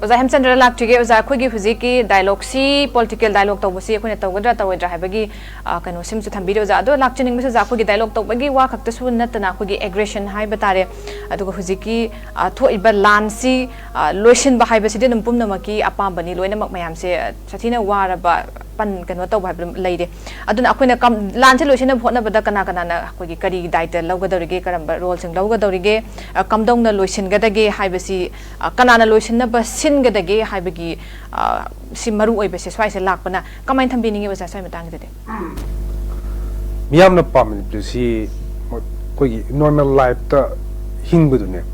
ꯑꯣꯖꯥ ꯍꯦꯝꯆꯟꯗ꯭ꯔ ꯂꯥꯛꯇ꯭ꯔꯤꯒꯦ꯫ ꯑꯣꯖꯥ, ꯑꯩꯈꯣꯏꯒꯤ ꯍꯧꯖꯤꯛꯀꯤ ꯗꯥꯏꯂꯣꯒꯁꯤ, ꯄꯣꯂꯤꯇꯤꯀꯦꯜ ꯗꯥꯏꯂꯣꯒ ꯇꯧꯕꯁꯤ ꯑꯩꯈꯣꯏꯅ ꯇꯧꯒꯗ꯭ꯔꯥ ꯇꯧꯔꯣꯏꯗ꯭ꯔꯥ ꯍꯥꯏꯕꯒꯤ, ꯑ, ꯀꯩꯅꯣꯁꯤꯃꯁꯨ ꯊꯝꯕꯤꯔꯦ ꯑꯣꯖꯥ꯫ ꯑꯗꯣ ꯂꯥꯛꯆꯅꯤꯡꯕꯁꯦ ꯑꯣꯖꯥ, ꯑꯩꯈꯣꯏꯒꯤ ꯗꯥꯏꯂꯣꯒ ꯇꯧꯕꯒꯤ ꯋꯥ ꯈꯛꯇꯁꯨ ꯅꯠꯇꯅ ꯑꯩꯈꯣꯏꯒꯤ ꯑꯦꯒ꯭ꯔꯦꯁꯟ ꯍꯥꯏꯕ ꯇꯥꯔꯦ, ꯑꯗꯨꯒ ꯍꯧꯖꯤꯛꯀꯤ, ꯑ, ꯊꯣꯛꯏꯕ ꯂꯥꯟꯁꯤ, ꯑ, ꯂꯣꯏꯁꯤꯟꯕ ꯍꯥꯏꯕꯁꯤꯗꯤ ꯑꯗꯨꯝ ꯄꯨꯝꯅꯃꯛꯀꯤ ꯑꯄꯥꯝꯕꯅꯤ, ꯂꯣꯏꯅꯃꯛ ꯃꯌꯥꯝꯁꯦ, ꯑ, ꯁꯥꯊꯤꯅ ꯋꯥꯔꯕ ꯄꯟ-, ꯀꯩꯅꯣ ꯇꯧꯕ ꯍꯥꯏꯕ ꯂꯩꯔꯦ꯫ ꯑꯗꯨꯅ ꯑꯩꯈꯣꯏꯅ ꯀꯝ-, ꯂꯥꯟꯁꯦ ꯂꯣꯏꯁꯤꯟꯅꯕ ꯍꯣꯠꯅꯕꯗ ꯀꯅꯥ ꯀꯅꯥꯅ ꯑꯩꯈꯣꯏꯒꯤ ꯀꯔꯤ ꯗꯥꯏꯇ ꯂꯧꯒꯗꯧꯔꯤꯒꯦ, ꯀꯔꯝꯕ ꯔꯣꯜꯁꯤꯡ ꯂꯧꯒꯗꯧꯔꯤꯒꯦ, ꯑ, ꯀꯝꯗꯧꯅ ꯂꯣꯏꯁꯤꯟꯒꯗꯒꯦ ꯍꯥꯏꯕꯁꯤ, ꯑ, ꯀꯅꯥꯅ ꯂꯣꯏꯁꯤꯟꯅꯕ ꯁꯤꯟꯒꯗꯒꯦ ꯍꯥꯏꯕꯒꯤ, ꯑ, ꯁꯤ ꯃꯔꯨ ꯑꯣꯏꯕꯁꯦ ꯁ꯭ꯋꯥꯏꯁꯦ ꯂꯥꯛꯄꯅ ꯀꯃꯥꯏꯅ ꯊꯝꯕꯤꯅꯤꯡꯉꯤ ꯑꯣꯖꯥ, ꯁ꯭ꯋꯥꯏ ꯃꯇꯥꯡꯁꯤꯗꯗꯤ? ꯃꯤꯌꯥꯝꯅ ꯄꯥꯝꯅꯕꯁꯤ ꯑꯩꯈꯣꯏꯒꯤ ꯅꯣꯔꯃꯦꯜ ꯂꯥꯏꯐꯇ ꯍꯤꯡꯕꯗꯨꯅꯦ꯫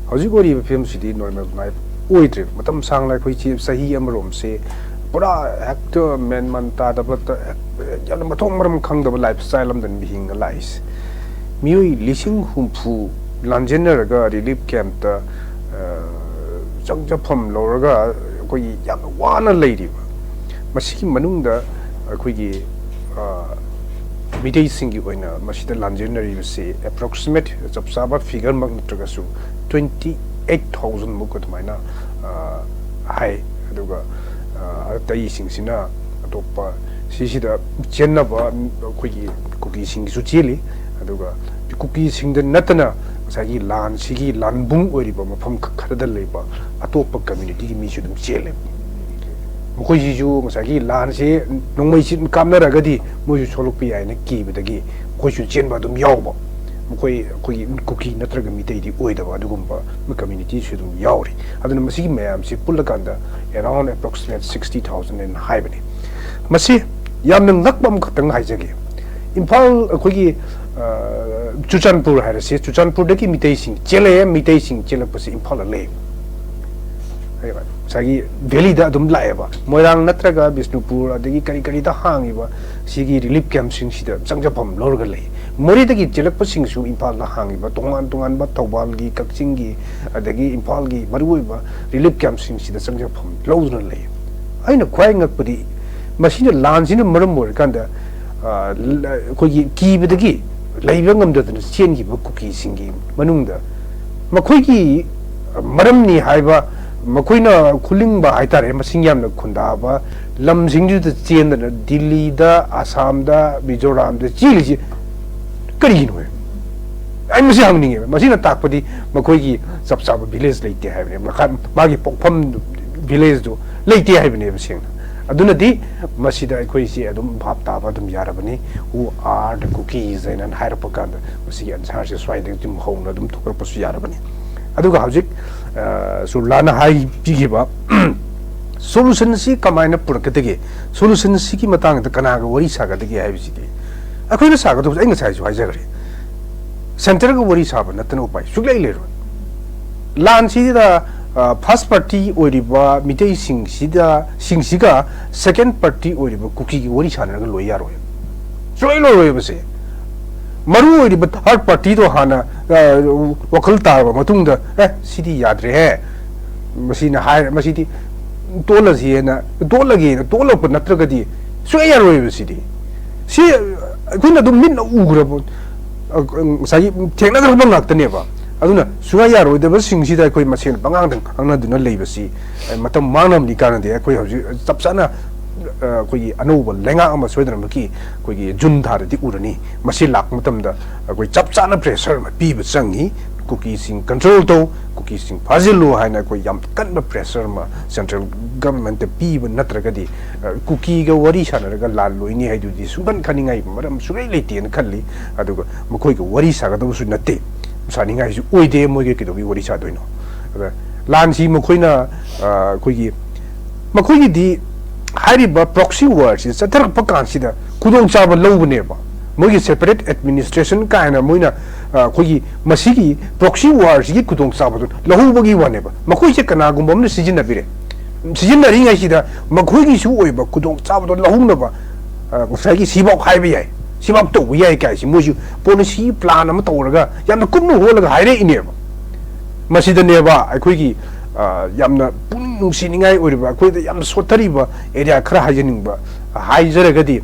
ꯍꯧꯖꯤꯛ ꯑꯣꯏꯔꯤꯕ ꯐꯤꯕꯝꯁꯤꯗꯤ ꯅꯣꯔꯃꯦꯜ ꯂꯥꯏꯐ ꯑꯣꯏꯗ꯭ꯔꯦ꯫ ꯃꯇꯝ ꯁꯥꯡꯅ ꯑꯩꯈꯣꯏꯁꯤ ꯆꯍꯤ ꯑꯃꯔꯣꯝꯁꯦ ꯄꯨꯔꯥ ꯍꯦꯛꯇ ꯃꯦꯟ ꯃꯥꯟ ꯇꯥꯗꯕꯗ ꯍꯦꯛ-, ꯌꯥꯝꯅ ꯃꯊꯣꯡ ꯃꯔꯝ ꯈꯪꯗꯕ ꯂꯥꯏꯐ ꯁ꯭ꯇꯥꯏꯜ ꯑꯃꯗꯅꯤ ꯍꯤꯡꯉ ꯂꯥꯛꯏꯁꯦ꯫ ꯃꯤꯑꯣꯏ ꯂꯤꯁꯤꯡ ꯍꯨꯝꯐꯨ ꯂꯥꯟꯖꯦꯟꯅꯔꯒ ꯔꯤꯂꯤꯐ ꯀꯦꯝꯞꯇ, ꯑ, ꯆꯪꯖꯐꯝ ꯂꯧꯔꯒ ꯑꯩꯈꯣꯏꯒꯤ ꯌꯥꯝꯅ ꯋꯥꯅ ꯂꯩꯔꯤꯕ꯫ ꯃꯁꯤꯒꯤ ꯃꯅꯨꯡꯗ ꯑꯩꯈꯣꯏꯒꯤ, ꯑ, ꯃꯤꯇꯩꯁꯤꯡꯒꯤ ꯑꯣꯏꯅ ꯃꯁꯤꯗ ꯂꯥꯟꯖꯦꯟꯅꯔꯤꯕꯁꯤ ꯑꯦꯄ꯭ꯔꯣꯛꯁꯤꯃꯦꯠ, ꯆꯞ ꯆꯥꯕ ꯐꯤꯒꯔꯃꯛ ꯅꯠꯇ꯭ꯔꯒꯁꯨ, ꯇ꯭ꯋꯦꯟꯇꯤ ꯑꯩꯠ ꯊꯥꯎꯖꯟꯃꯨꯛ ꯑꯗꯨꯃꯥꯏꯅ, ꯑ, ꯍꯥꯏ꯫ ꯑꯗꯨꯒ, ꯑ, ꯑꯇꯩꯁꯤꯡꯁꯤꯅ ꯑꯇꯣꯞꯄ ꯁꯤꯁꯤꯗ ꯆꯦꯟꯅꯕ ꯑꯩꯈꯣꯏꯒꯤ ꯀꯨꯀꯤꯁꯤꯡꯒꯤꯁꯨ ꯆꯦꯜꯂꯤ꯫ ꯑꯗꯨꯒ ꯀꯨꯀꯤꯁꯤꯡꯗ ꯅꯠꯇꯅ ꯉꯁꯥꯏꯒꯤ ꯂꯥꯟꯁꯤꯒꯤ ꯂꯥꯟꯕꯨꯡ ꯑꯣꯏꯔꯤꯕ ꯃꯐꯝ ꯈ-, ꯈꯔꯗ ꯂꯩꯕ ꯑꯇꯣꯞꯄ ꯀꯝꯃ꯭ꯌꯨꯅꯤꯇꯤꯒꯤ ꯃꯤꯁꯨ ꯑꯗꯨꯝ ꯆꯦꯜꯂꯦ꯫ ꯃꯈꯣꯏꯁꯤꯁꯨ ꯉꯁꯥꯏꯒꯤ ꯂꯥꯟꯁꯦ ꯅꯣꯡꯃꯩ ꯆꯤꯟ ꯀꯥꯞꯅꯔꯒꯗꯤ ꯃꯣꯏꯁꯨ ꯁꯣꯛꯂꯛꯄ ꯌꯥꯏꯅ ꯀꯤꯕꯗꯒꯤ ꯃꯈꯣꯏꯁꯨ ꯆꯦꯟꯕ ꯑꯗꯨꯝ ꯌꯥꯎꯕ꯫ ꯃꯈꯣꯏ ꯑꯩꯈꯣꯏꯒꯤ ꯀꯨꯀꯤ ꯅꯠꯇ꯭ꯔꯒ ꯃꯤꯇꯩꯗꯤ ꯑꯣꯏꯗꯕ ꯑꯗꯨꯒꯨꯝꯕ ꯀꯝꯃ꯭ꯌꯨꯅꯤꯇꯤꯁꯨ ꯑꯗꯨꯝ ꯌꯥꯎꯔꯤ꯫ ꯑꯗꯨꯅ ꯃꯁꯤꯒꯤ ꯃꯌꯥꯝꯁꯤ ꯄꯨꯜꯂꯀꯥꯟꯗ around approximate sixty thousand ꯍꯥꯏꯕꯅꯤ꯫ ꯃꯁꯤ ꯌꯥꯝꯅ ꯉꯛꯄ ꯑꯃꯈꯛꯇꯪ ꯍꯥꯏꯖꯒꯦ꯫ ꯏꯝꯐꯥꯜ ꯑꯩꯈꯣꯏꯒꯤ, ꯑ, ꯆꯨꯔꯆꯥꯟꯄꯨꯔ ꯍꯥꯏꯔꯁꯤ, ꯆꯨꯔꯆꯥꯟꯄꯨꯔꯗꯒꯤ ꯃꯤꯇꯩꯁꯤꯡ ꯆꯦꯜꯂꯛꯑꯦ, ꯃꯤꯇꯩꯁꯤꯡ ꯆꯦꯜꯂꯛꯄꯁꯤ ꯏꯝꯐꯥꯜꯗ ꯂꯩ꯫ ꯉꯁꯥꯏꯒꯤ ꯚꯦꯂꯤꯗ ꯑꯗꯨꯝ ꯂꯥꯛꯑꯦꯕ꯫ ꯃꯣꯏꯔꯥꯡ ꯅꯠꯇ꯭ꯔꯒ ꯕꯤꯁꯅꯨꯄꯨꯔ ꯑꯗꯒꯤ ꯀꯔꯤ ꯀꯔꯤꯗ ꯍꯥꯡꯉꯤꯕ ꯁꯤꯒꯤ ꯔꯤꯂꯤꯐ ꯀꯦꯝꯞꯁꯤꯡꯁꯤꯗ ꯆꯪꯖꯐꯝ ꯂꯧꯔꯒ ꯂꯩ꯫ ꯃꯣꯔꯦꯗꯒꯤ ꯆꯦꯜꯂꯛꯄꯁꯤꯡꯁꯨ ꯏꯝꯐꯥꯜꯗ ꯍꯥꯡꯉꯤꯕ ꯇꯣꯉꯥꯟ ꯇꯣꯉꯥꯟꯕ ꯊꯧꯕꯥꯜꯒꯤ, ꯀꯛꯆꯤꯡꯒꯤ, ꯑꯗꯒꯤ ꯏꯝꯐꯥꯜꯒꯤ ꯃꯔꯨꯑꯣꯏꯕ ꯔꯤꯂꯤꯐ ꯀꯦꯝꯞꯁꯤꯡꯁꯤꯗ ꯆꯪꯖꯐꯝ ꯂꯧꯗꯨꯅ ꯂꯩ꯫ ꯑꯩꯅ ꯈ꯭ꯋꯥꯏ ꯉꯛꯄꯗꯤ ꯃꯁꯤꯅ, ꯂꯥꯟꯁꯤꯅ ꯃꯔꯝ ꯑꯣꯏꯔꯀꯥꯟꯗ, ꯑ, ꯂ-, ꯑꯩꯈꯣꯏꯒꯤ ꯀꯤꯕꯗꯒꯤ ꯂꯩꯕ ꯉꯝꯗꯗꯅ ꯆꯦꯟꯈꯤꯕ ꯀꯨꯀꯤꯁꯤꯡꯒꯤ ꯃꯅꯨꯡꯗ ꯃꯈꯣꯏꯒꯤ ꯃꯔꯝꯅꯤ ꯍꯥꯏꯕ, ꯃꯈꯣꯏꯅ ꯈꯨꯂꯤꯡꯕ ꯍꯥꯏꯇꯥꯔꯦ, ꯃꯁꯤꯡ ꯌꯥꯝꯅ ꯈꯨꯟꯗꯥꯕ ꯂꯝꯁꯤꯡꯗꯨꯗ ꯆꯦꯟꯗꯅ ꯗꯤꯜꯂꯤꯗ, ꯑꯁꯥꯝꯗ, ꯃꯤꯖꯣꯔꯥꯝꯗ ꯆꯦꯜꯂꯤꯁꯤ ꯀꯔꯤꯒꯤꯅꯣ? ꯑꯩ ꯃꯁꯤ ꯍꯪꯅꯤꯡꯉꯦꯕ꯫ ꯃꯁꯤꯅ ꯇꯥꯛꯄꯗꯤ ꯃꯈꯣꯏꯒꯤ ꯆꯞ ꯆꯥꯕ ꯚꯤꯂꯦꯖ ꯂꯩꯇꯦ ꯍꯥꯏꯕꯅꯦ, ꯃꯈꯥ ꯃꯥꯒꯤ ꯄꯣꯛꯐꯝ ꯚꯤꯂꯦꯖꯇꯨ ꯂꯩꯇꯦ ꯍꯥꯏꯕꯅꯦꯕ ꯁꯦꯡꯅ꯫ ꯑꯗꯨꯅꯗꯤ ꯃꯁꯤꯗ ꯑꯩꯈꯣꯏꯁꯤ ꯑꯗꯨꯝ ꯚꯥꯞ ꯇꯥꯕ ꯑꯗꯨꯝ ꯌꯥꯔꯕꯅꯤ꯫ Who are the Kukis ꯍꯥꯏꯅ ꯍꯥꯏꯔꯛꯄ ꯀꯥꯟꯗ ꯃꯁꯤꯒꯤ ꯑꯟꯁꯥꯔꯁꯦ ꯁ꯭ꯋꯥꯏꯗꯒꯤ ꯑꯗꯨꯝ ꯍꯧꯅ ꯑꯗꯨꯝ ꯊꯣꯛꯂꯛꯄꯁꯨ ꯌꯥꯔꯕꯅꯤ꯫ ꯑꯗꯨꯒ ꯍꯧꯖꯤꯛ, ꯑ, ꯁꯨꯔꯂꯥꯅ ꯍꯥꯏꯕꯤꯈꯤꯕ ꯁꯣꯂꯨꯁꯟꯁꯤ ꯀꯃꯥꯏꯅ ꯄꯨꯔꯛꯀꯗꯒꯦ, ꯁꯣꯂꯨꯁꯟꯁꯤꯒꯤ ꯃꯇꯥꯡꯗ ꯀꯅꯥꯒ ꯋꯥꯔꯤ ꯁꯥꯒꯗꯒꯦ ꯍꯥꯏꯕꯁꯤꯗꯤ ꯑꯩꯈꯣꯏꯅ ꯁꯥꯒꯗꯕꯁꯦ ꯑꯩ ꯉꯁꯥꯏꯁꯨ ꯍꯥꯏꯖꯈ꯭ꯔꯦ, ꯁꯦꯟꯇꯔꯒ ꯋꯥꯔꯤ ꯁꯥꯕ ꯅꯠꯇꯅ ꯎꯄꯥꯏ ꯁꯨꯛꯂꯩ ꯂꯩꯔꯣꯏ꯫ ꯂꯥꯟꯁꯤꯗ, ꯑ, ꯐꯥꯔꯁ ꯄꯥꯔꯇꯤ ꯑꯣꯏꯔꯤꯕ ꯃꯤꯇꯩꯁꯤꯡꯁꯤꯗ, ꯁꯤꯡꯁꯤꯒ ꯁꯦꯀꯦꯟ ꯄꯥꯔꯇꯤ ꯑꯣꯏꯔꯤꯕ ꯀꯨꯀꯤꯒꯤ ꯋꯥꯔꯤ ꯁꯥꯟꯅꯔꯒ ꯂꯣꯏ ꯌꯥꯔꯣꯏ, ꯁꯨꯡꯂꯣꯏ ꯂꯣꯏꯔꯣꯏꯕꯁꯦ꯫ ꯃꯔꯨ ꯑꯣꯏꯔꯤꯕ ꯊꯥꯔꯠ ꯄꯥꯔꯇꯤꯗꯣ ꯍꯥꯟꯅ, ꯑ, ꯋꯥꯈꯜ ꯇꯥꯔꯕ ꯃꯇꯨꯡꯗ, "ꯑꯦ, ꯁꯤꯗꯤ ꯌꯥꯗ꯭ꯔꯦꯍꯦ, ꯃꯁꯤꯅ ꯍꯥꯏꯔ ꯃꯁꯤꯗꯤ ꯇꯣꯜꯂꯁꯤꯅ, ꯇꯣꯠꯂꯒꯦꯅ ꯇꯣꯠꯂꯛꯄ ꯅꯠꯇ꯭ꯔꯒꯗꯤ ꯁꯨꯡꯌꯥ ꯌꯥꯔꯣꯏꯕ ꯁꯤꯗꯤ꯫ ꯁꯤ ꯑꯩꯈꯣꯏꯅ ꯑꯗꯨꯝ ꯃꯤꯠꯅ ꯎꯈ꯭ꯔꯕ, ꯑ, ꯉꯁꯥꯏꯒꯤ ꯊꯦꯡꯅꯈ꯭ꯔꯕ ꯉꯥꯛꯇꯅꯦꯕ꯫ ꯑꯗꯨꯅ ꯁꯨꯡꯌꯥ ꯌꯥꯔꯣꯏꯗꯕꯁꯤꯡꯁꯤꯗ ꯑꯩꯈꯣꯏ ꯃꯁꯦꯟ ꯄꯉꯥꯡꯗ ꯉꯥꯡꯅꯗꯨꯅ ꯂꯩꯕꯁꯤ, ꯑ, ꯃꯇꯝ ꯃꯥꯡꯅꯕꯅꯤ ꯀꯥꯟꯅꯗꯦ꯫ ꯑꯩꯈꯣꯏ ꯍꯧꯖꯤꯛ ꯆꯞ ꯆꯥꯅ, ꯑ, ꯑꯩꯈꯣꯏꯒꯤ ꯑꯅꯧꯕ ꯂꯩꯉꯥꯛ ꯑꯃ ꯁꯣꯏꯗꯅꯃꯛꯀꯤ ꯑꯩꯈꯣꯏꯒꯤ ꯖꯨꯟ ꯊꯥꯗꯗꯤ ꯎꯔꯅꯤ꯫ ꯃꯁꯤ ꯂꯥꯛꯄ ꯃꯇꯝꯗ ꯑꯩꯈꯣꯏ ꯆꯞ ꯆꯥꯅ ꯄ꯭ꯔꯦꯁꯔ ꯑꯃ ꯄꯤꯕ ꯆꯪꯉꯤ꯫ ꯀꯨꯀꯤꯁꯤꯡ ꯀꯟꯇ꯭ꯔꯣꯜ ꯇꯧ, ꯀꯨꯀꯤꯁꯤꯡ ꯐꯥꯖꯤꯜꯂꯨ ꯍꯥꯏꯅ ꯑꯩꯈꯣꯏ ꯌꯥꯝ ꯀꯟꯕ ꯄ꯭ꯔꯦꯁꯔ ꯑꯃ ꯁꯦꯟꯇ꯭ꯔꯦꯜ ꯒꯚꯔꯟꯃꯦꯟꯠꯇ ꯄꯤꯕ ꯅꯠꯇ꯭ꯔꯒꯗꯤ, ꯑ, ꯀꯨꯀꯤꯒ ꯋꯥꯔꯤ ꯁꯥꯟꯅꯔꯒ ꯂꯥꯜ ꯂꯣꯏꯅꯤ ꯍꯥꯏꯗꯨꯗꯤ ꯁꯨꯡꯈꯟ ꯈꯟꯅꯤꯡꯉꯥꯏ ꯃꯔꯝ ꯁꯨꯡꯂꯩ ꯂꯩꯇꯦꯅ ꯈꯜꯂꯤ꯫ ꯑꯗꯨꯒ ꯃꯈꯣꯏꯒ ꯋꯥꯔꯤ ꯁꯥꯒꯗꯕꯁꯨ ꯅꯠꯇꯦ, ꯁꯥꯅꯤꯡꯉꯥꯏꯁꯨ ꯑꯣꯏꯗꯦ꯫ ꯃꯣꯏꯒ ꯀꯩꯗꯧꯕꯒꯤ ꯋꯥꯔꯤ ꯁꯥꯗꯣꯏꯅꯣ? ꯑꯗ ꯂꯥꯟꯁꯤ ꯃꯈꯣꯏꯅ, ꯑ, ꯑꯩꯈꯣꯏꯒꯤ, ꯃꯈꯣꯏꯒꯤꯗꯤ ꯍꯥꯏꯔꯤꯕ ꯄ꯭ꯔꯣꯛꯁꯤ ꯋꯥꯔꯁꯤ ꯆꯠꯊꯔꯛꯄ ꯀꯥꯟꯁꯤꯗ ꯈꯨꯗꯣꯡꯆꯥꯕ ꯂꯧꯕꯅꯦꯕ꯫ ꯃꯣꯏꯒꯤ ꯁꯦꯄꯔꯦꯠ ꯑꯦꯗꯃꯤꯅꯤꯁꯇ꯭ꯔꯦꯁꯟ ꯀꯥꯏꯅ ꯃꯣꯏꯅ, ꯑ, ꯑꯩꯈꯣꯏꯒꯤ ꯃꯁꯤꯒꯤ ꯄ꯭ꯔꯣꯛꯁꯤ ꯋꯥꯔꯁꯤꯒꯤ ꯈꯨꯗꯣꯡꯆꯥꯕꯗꯨ ꯂꯧꯍꯧꯕꯒꯤ ꯋꯥꯅꯦꯕ꯫ ꯃꯈꯣꯏꯁꯦ ꯀꯅꯥꯒꯨꯝꯕ ꯑꯃꯅ ꯁꯤꯖꯤꯟꯅꯕꯤꯔꯦ꯫ ꯁꯤꯖꯤꯟꯅꯔꯤꯉꯩꯁꯤꯗ ꯃꯈꯣꯏꯒꯤꯁꯨ ꯑꯣꯏꯕ ꯈꯨꯗꯣꯡꯆꯥꯕꯗꯣ ꯂꯧꯍꯧꯅꯕ, ꯑ, ꯉꯁꯥꯏꯒꯤ ꯁꯤꯐꯥꯎ ꯍꯥꯏꯕ ꯌꯥꯏ, ꯁꯤꯐꯥꯎ ꯇꯧꯕ ꯌꯥꯏ ꯀꯥꯏꯁꯤ ꯃꯣꯏꯁꯨ ꯄꯣꯂꯤꯁꯤ ꯄ꯭ꯂꯥꯟ ꯑꯃ ꯇꯧꯔꯒ ꯌꯥꯝꯅ ꯀꯨꯞꯅ ꯍꯣꯠꯂꯒ ꯍꯥꯏꯔꯛꯏꯅꯦꯕ꯫ ꯃꯁꯤꯗꯅꯦꯕ ꯑꯩꯈꯣꯏꯒꯤ, ꯑ, ꯌꯥꯝꯅ ꯄꯨꯛꯅꯤꯡ ꯅꯨꯡꯁꯤꯅꯤꯡꯉꯥꯏ ꯑꯣꯏꯔꯤꯕ, ꯑꯩꯈꯣꯏꯗ ꯌꯥꯝꯅ ꯁꯣꯠꯊꯔꯤꯕ ꯑꯦꯔꯤꯌꯥ ꯈꯔ ꯍꯥꯏꯖꯅꯤꯡꯕ, ꯍꯥꯏꯖꯔꯒꯗꯤ,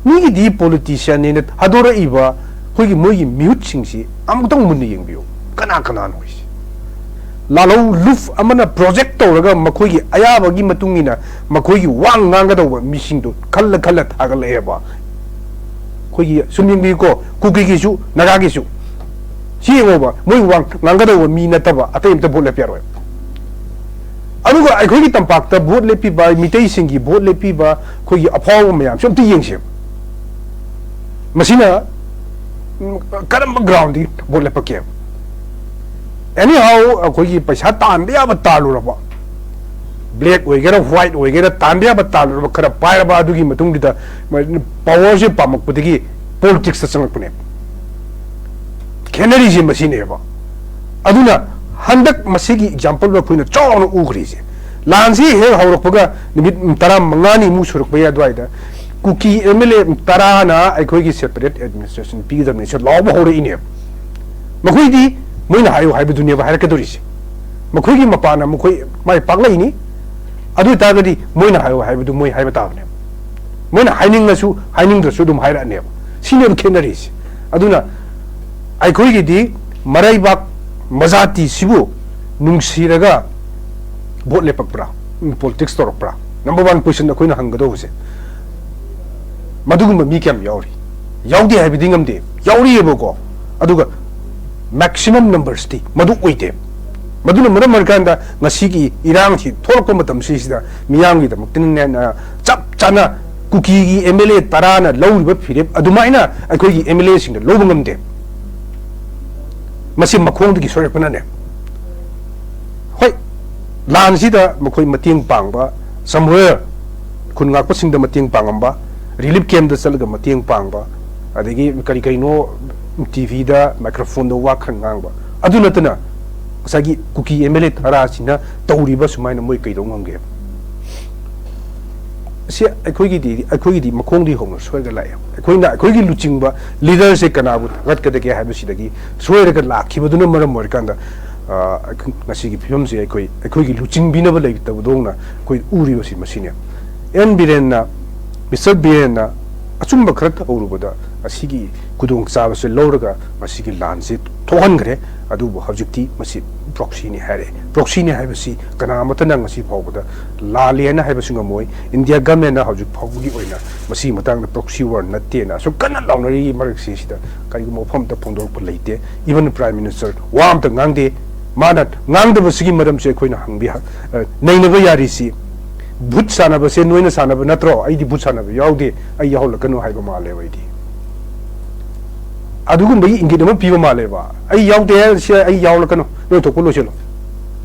ꯃꯤꯒꯤꯗꯤ ꯄꯣꯂꯤꯇꯤꯁꯤꯌꯥꯟꯅꯦꯅ ꯊꯥꯗꯣꯔꯛꯏꯕ ꯑꯩꯈꯣꯏꯒꯤ ꯃꯣꯏꯒꯤ ꯃꯤꯍꯨꯠꯁꯤꯡꯁꯤ ꯑꯃꯨꯛꯇꯪ ꯃꯨꯟꯅ ꯌꯦꯡꯕꯤꯌꯨ, ꯀꯅꯥ ꯀꯅꯥꯅꯣ ꯍꯥꯏꯁꯦ꯫ ꯂꯥꯂꯧ ꯂꯨꯐ ꯑꯃꯅ ꯄ꯭ꯔꯣꯖꯦꯛ ꯇꯧꯔꯒ ꯃꯈꯣꯏꯒꯤ ꯑꯌꯥꯕꯒꯤ ꯃꯇꯨꯡ ꯏꯟꯅ ꯃꯈꯣꯏꯒꯤ ꯋꯥ ꯉꯥꯡꯒꯗꯧꯕ ꯃꯤꯁꯤꯡꯗꯣ ꯈꯜꯂ ꯈꯜꯂ ꯊꯥꯒꯠꯂꯛꯑꯦꯕ꯫ ꯑꯩꯈꯣꯏꯒꯤ ꯁꯨꯝ ꯌꯦꯡꯕꯤꯌꯨꯀꯣ, ꯀꯨꯀꯤꯒꯤꯁꯨ ꯅꯥꯒꯥꯒꯤꯁꯨ ꯁꯤ ꯌꯦꯡꯉꯣꯕ, ꯃꯣꯏ ꯋꯥ ꯉꯥꯡꯒꯗꯧꯕ ꯃꯤ ꯅꯠꯇꯕ ꯑꯇꯩ ꯑꯝꯇ ꯚꯣꯠ ꯂꯦꯞꯄ ꯌꯥꯔꯣꯏ꯫ ꯑꯗꯨꯒ ꯑꯩꯈꯣꯏꯒꯤ ꯇꯝꯄꯥꯛꯇ ꯚꯣꯠ ꯂꯦꯞꯄꯤꯕ, ꯃꯤꯇꯩꯁꯤꯡꯒꯤ ꯚꯣꯠ ꯂꯦꯞꯄꯤꯕ ꯑꯩꯈꯣꯏꯒꯤ ꯑꯐꯥꯎꯕ ꯃꯌꯥꯝꯁꯨ ꯑꯝꯇ ꯌꯦꯡꯁꯦꯕ꯫ ꯃꯁꯤꯅ ꯎꯝ, ꯀꯔꯝꯕ ꯒ꯭ꯔꯥꯎꯟꯗꯒꯤ ꯚꯣꯠ ꯂꯦꯞꯄꯛꯀꯦꯕ? ꯑꯦꯅꯤ ꯍꯥꯎ, ꯑꯩꯈꯣꯏꯒꯤ ꯄꯩꯁꯥ ꯇꯥꯟꯕ ꯌꯥꯕ ꯇꯥꯜꯂꯨꯔꯕ, ꯕ꯭ꯂꯦꯛ ꯑꯣꯏꯒꯦꯔꯥ ꯋꯥꯏꯠ ꯑꯣꯏꯒꯦꯔꯥ, ꯇꯥꯟꯕ ꯌꯥꯕ ꯇꯥꯜꯂꯨꯔꯕ, ꯈꯔ ꯄꯥꯏꯔꯕ, ꯑꯗꯨꯒꯤ ꯃꯇꯨꯡꯗꯨꯗ ꯄꯋꯥꯔꯁꯦ ꯄꯥꯝꯃꯛꯄꯗꯒꯤ ꯄꯣꯂꯤꯇꯤꯛꯁꯇ ꯆꯪꯉꯛꯄꯅꯦꯕ꯫ ꯈꯦꯠꯅꯔꯤꯁꯦ ꯃꯁꯤꯅꯦꯕ꯫ ꯑꯗꯨꯅ ꯍꯟꯗꯛ ꯃꯁꯤꯒꯤ ꯑꯦꯛꯖꯥꯝꯄꯜꯗ ꯑꯩꯈꯣꯏꯅ ꯆꯥꯎꯅ ꯎꯈ꯭ꯔꯤꯁꯦ, ꯂꯥꯟꯁꯤ ꯍꯦꯛ ꯍꯧꯔꯛꯄꯒ ꯅꯨꯃꯤꯠ ꯇꯔꯥ ꯃꯉꯥꯅꯤꯃꯨꯛ ꯁꯨꯔꯛꯄ ꯌꯥꯏ ꯑꯗꯨꯋꯥꯏꯗ ꯀꯨꯀꯤ ꯑꯦꯝ ꯑꯦꯜ ꯑꯦ ꯇꯔꯥꯅ ꯑꯩꯈꯣꯏꯒꯤ ꯁꯦꯄꯔꯦꯠ ꯑꯦꯗꯃꯤꯅꯤꯁꯇ꯭ꯔꯦꯁꯟ ꯄꯤꯒꯗꯕꯅꯤ ꯁꯤ ꯂꯥꯎꯕ ꯍꯧꯔꯛꯏꯅꯦꯕ꯫ ꯃꯈꯣꯏꯗꯤ ꯃꯣꯏꯅ ꯍꯥꯏꯌꯨ ꯍꯥꯏꯕꯗꯨꯅꯦꯕ ꯍꯥꯏꯔꯛꯀꯗꯧꯔꯤꯁꯦ꯫ ꯃꯈꯣꯏꯒꯤ ꯃꯄꯥꯟꯅ ꯃꯈꯣꯏ ꯃꯥꯏ ꯄꯥꯛꯂꯛꯏꯅꯤ꯫ ꯑꯗꯨ ꯑꯣꯏꯇꯥꯔꯒꯗꯤ ꯃꯣꯏꯅ ꯍꯥꯏꯌꯨ ꯍꯥꯏꯕꯗꯨ ꯃꯣꯏ ꯍꯥꯏꯕ ꯇꯥꯕꯅꯦꯕ꯫ ꯃꯣꯏꯅ ꯍꯥꯏꯅꯤꯡꯉꯁꯨ ꯍꯥꯏꯅꯤꯡꯗ꯭ꯔꯁꯨ ꯑꯗꯨꯝ ꯍꯥꯏꯔꯛꯑꯅꯦꯕ꯫ ꯁꯤꯅꯦꯕ ꯈꯦꯠꯅꯔꯤꯁꯦ꯫ ꯑꯗꯨꯅ ꯑꯩꯈꯣꯏꯒꯤꯗꯤ ꯃꯔꯩꯕꯥꯛ ꯃꯖꯥꯇꯤꯁꯤꯕꯨ ꯅꯨꯡꯁꯤꯔꯒ ꯚꯣꯠ ꯂꯦꯞꯄꯛꯄ꯭ꯔꯥ? ꯄꯣꯂꯤꯇꯤꯛꯁ ꯇꯧꯔꯛꯄ꯭ꯔꯥ? ꯅꯝꯕꯔ ꯋꯥꯟ ꯀꯣꯏꯁꯟ ꯑꯩꯈꯣꯏꯅ ꯍꯪꯒꯗꯧꯕꯁꯦ꯫ ꯃꯗꯨꯒꯨꯝꯕ ꯃꯤ ꯀꯌꯥꯝ ꯌꯥꯎꯔꯤ? ꯌꯥꯎꯗꯦ ꯍꯥꯏꯕꯗꯤ ꯉꯝꯗꯦ, ꯌꯥꯎꯔꯤꯑꯕꯀꯣ꯫ ꯑꯗꯨꯒ ꯃꯦꯛꯁꯤꯃꯝ ꯅꯝꯕꯔꯁꯇꯤ ꯃꯗꯨ ꯑꯣꯏꯗꯦ꯫ ꯃꯗꯨꯅ ꯃꯔꯝ ꯑꯣꯏꯔꯀꯥꯟꯗ ꯉꯁꯤꯒꯤ ꯏꯔꯥꯡꯁꯤ ꯊꯣꯛꯂꯛꯄ ꯃꯇꯝꯁꯤꯁꯤꯗ ꯃꯤꯌꯥꯝꯒꯤꯗꯃꯛꯇꯅꯦ, ꯆꯞ ꯆꯥꯅ ꯀꯨꯀꯤꯒꯤ ꯑꯦꯝ ꯑꯦꯜ ꯑꯦ ꯇꯔꯥꯅ ꯂꯧꯔꯤꯕ ꯐꯤꯔꯦꯞ ꯑꯗꯨꯃꯥꯏꯅ ꯑꯩꯈꯣꯏꯒꯤ ꯑꯦꯝ ꯑꯦꯜ ꯑꯦꯁꯤꯡꯅ ꯂꯧꯕ ꯉꯝꯗꯦ꯫ ꯃꯁꯤ ꯃꯈꯣꯡꯗꯒꯤ ꯁꯣꯏꯔꯛꯄꯅꯅꯦ꯫ ꯍꯣꯏ, ꯂꯥꯟꯁꯤꯗ ꯃꯈꯣꯏ ꯃꯇꯦꯡ ꯄꯥꯡꯕ, ꯁꯝꯍꯋꯦꯌꯔ ꯈꯨꯟ ꯉꯥꯛꯄꯁꯤꯡꯗ ꯃꯇꯦꯡ ꯄꯥꯡꯉꯝꯕ, ꯔꯤꯂꯤꯐ ꯀꯦꯝꯞꯇ ꯆꯠꯂꯒ ꯃꯇꯦꯡ ꯄꯥꯡꯕ, ꯑꯗꯒꯤ ꯀꯔꯤ ꯀꯔꯤꯅꯣ ꯇꯤ ꯚꯤꯗ ꯃꯥꯏꯀ꯭ꯔꯣꯐꯣꯟꯗ ꯋꯥ ꯈꯔ ꯉꯥꯡꯕ, ꯑꯗꯨ ꯅꯠꯇꯅ ꯉꯁꯥꯏꯒꯤ ꯀꯨꯀꯤ ꯑꯦꯝ ꯑꯦꯜ ꯑꯦ ꯇꯔꯥꯁꯤꯅ ꯇꯧꯔꯤꯕ ꯁꯨꯃꯥꯏꯅ ꯃꯣꯏ ꯀꯩꯗꯧ ꯉꯝꯒꯦ? ꯁꯤ ꯑꯩꯈꯣꯏꯒꯤꯗꯤ, ꯑꯩꯈꯣꯏꯒꯤꯗꯤ ꯃꯈꯣꯡꯗꯒꯤ ꯍꯧꯅ ꯁꯣꯏꯔꯒ ꯂꯥꯛꯑꯦ꯫ ꯑꯩꯈꯣꯏꯅ, ꯑꯩꯈꯣꯏꯒꯤ ꯂꯨꯆꯤꯡꯕ ꯂꯤꯗꯔꯁꯦ ꯀꯅꯥꯕꯨ ꯊꯥꯒꯠꯀꯗꯒꯦ ꯍꯥꯏꯕꯁꯤꯗꯒꯤ ꯁꯣꯏꯔꯒ ꯂꯥꯛꯈꯤꯕꯗꯨꯅ ꯃꯔꯝ ꯑꯣꯏꯔꯀꯥꯟꯗ, ꯑ, ꯉꯁꯤꯒꯤ ꯐꯤꯕꯝꯁꯦ ꯑꯩꯈꯣꯏ, ꯑꯩꯈꯣꯏꯒꯤ ꯂꯨꯆꯤꯡꯕꯤꯅꯕ ꯂꯩꯇꯕꯗꯧꯅ ꯑꯩꯈꯣꯏ ꯎꯔꯤꯕꯁꯤ ꯃꯁꯤꯅꯦ꯫ ꯑꯦꯟ ꯕꯤꯔꯦꯟꯅ, ꯃꯤꯁꯇꯔ ꯕꯤꯔꯦꯟꯅ ꯑꯆꯨꯝꯕ ꯈꯔ ꯇꯧꯔꯨꯕꯗ ꯑꯁꯤꯒꯤ ꯈꯨꯗꯣꯡꯆꯥꯕꯁꯦ ꯂꯧꯔꯒ ꯃꯁꯤꯒꯤ ꯂꯥꯟꯁꯦ ꯊꯣꯛꯍꯟꯈ꯭ꯔꯦ꯫ ꯑꯗꯨꯕꯨ ꯍꯧꯖꯤꯛꯇꯤ ꯃꯁꯤ ꯄ꯭ꯔꯣꯛꯁꯤꯅꯤ ꯍꯥꯏꯔꯛꯑꯦ꯫ ꯄ꯭ꯔꯣꯛꯁꯤꯅꯤ ꯍꯥꯏꯕꯁꯤ ꯀꯅꯥꯃꯠꯇꯅ ꯉꯁꯤ ꯐꯥꯎꯕꯗ ꯂꯥꯜꯂꯦꯅ ꯍꯥꯏꯕꯁꯨ ꯉꯝꯃꯣꯏ꯫ ꯏꯟꯗꯤꯌꯥ ꯒꯃꯦꯟꯅ ꯍꯧꯖꯤꯛ ꯐꯥꯎꯕꯒꯤ ꯑꯣꯏꯅ ꯃꯁꯤꯒꯤ ꯃꯇꯥꯡꯗ ꯄ꯭ꯔꯣꯛꯁꯤ ꯋꯥꯔ ꯅꯠꯇꯦꯅ ꯑꯁꯨꯛ ꯀꯟꯅ ꯂꯥꯎꯅꯔꯤꯕ ꯃꯔꯛꯁꯤ, ꯁꯤꯗ ꯀꯔꯤꯒꯨꯝꯕ ꯋꯥꯐꯝ ꯑꯃꯇ ꯐꯣꯡꯗꯣꯔꯛꯄ ꯂꯩꯇꯦ꯫ ꯏꯚꯟ ꯄ꯭ꯔꯥꯏꯝ ꯃꯤꯅꯤꯁꯇꯔ ꯋꯥ ꯑꯃꯇ ꯉꯥꯡꯗꯦ꯫ ꯃꯥꯅ ꯉꯥꯡꯗꯕꯁꯤꯒꯤ ꯃꯔꯝꯁꯦ ꯑꯩꯈꯣꯏꯅ ꯍꯪꯕꯤ ꯅꯩꯅꯕ ꯌꯥꯔꯤꯁꯤ, ꯚꯨꯠ ꯁꯥꯟꯅꯕꯁꯦ ꯅꯣꯏꯅ ꯁꯥꯟꯅꯕ ꯅꯠꯇ꯭ꯔꯣ? ꯑꯩꯗꯤ ꯚꯨꯠ ꯁꯥꯟꯅꯕ ꯌꯥꯎꯗꯦ, ꯑꯩ ꯌꯥꯎꯍꯜꯂꯛꯀꯅꯨ ꯍꯥꯏꯕ ꯃꯥꯜꯂꯦꯕ ꯑꯩꯗꯤ꯫ ꯑꯗꯨꯒꯨꯝꯕꯒꯤ ꯏꯪꯒꯤꯠ ꯑꯃ ꯄꯤꯕ ꯃꯥꯜꯂꯦꯕ꯫ "ꯑꯩ ꯌꯥꯎꯗꯦ ꯍꯥꯏꯔꯁꯦ, ꯑꯩ ꯌꯥꯎꯍꯜꯂꯛꯀꯅꯨ, ꯅꯣꯏ ꯊꯣꯛꯄ ꯂꯣꯏꯁꯤꯜꯂꯣ"꯫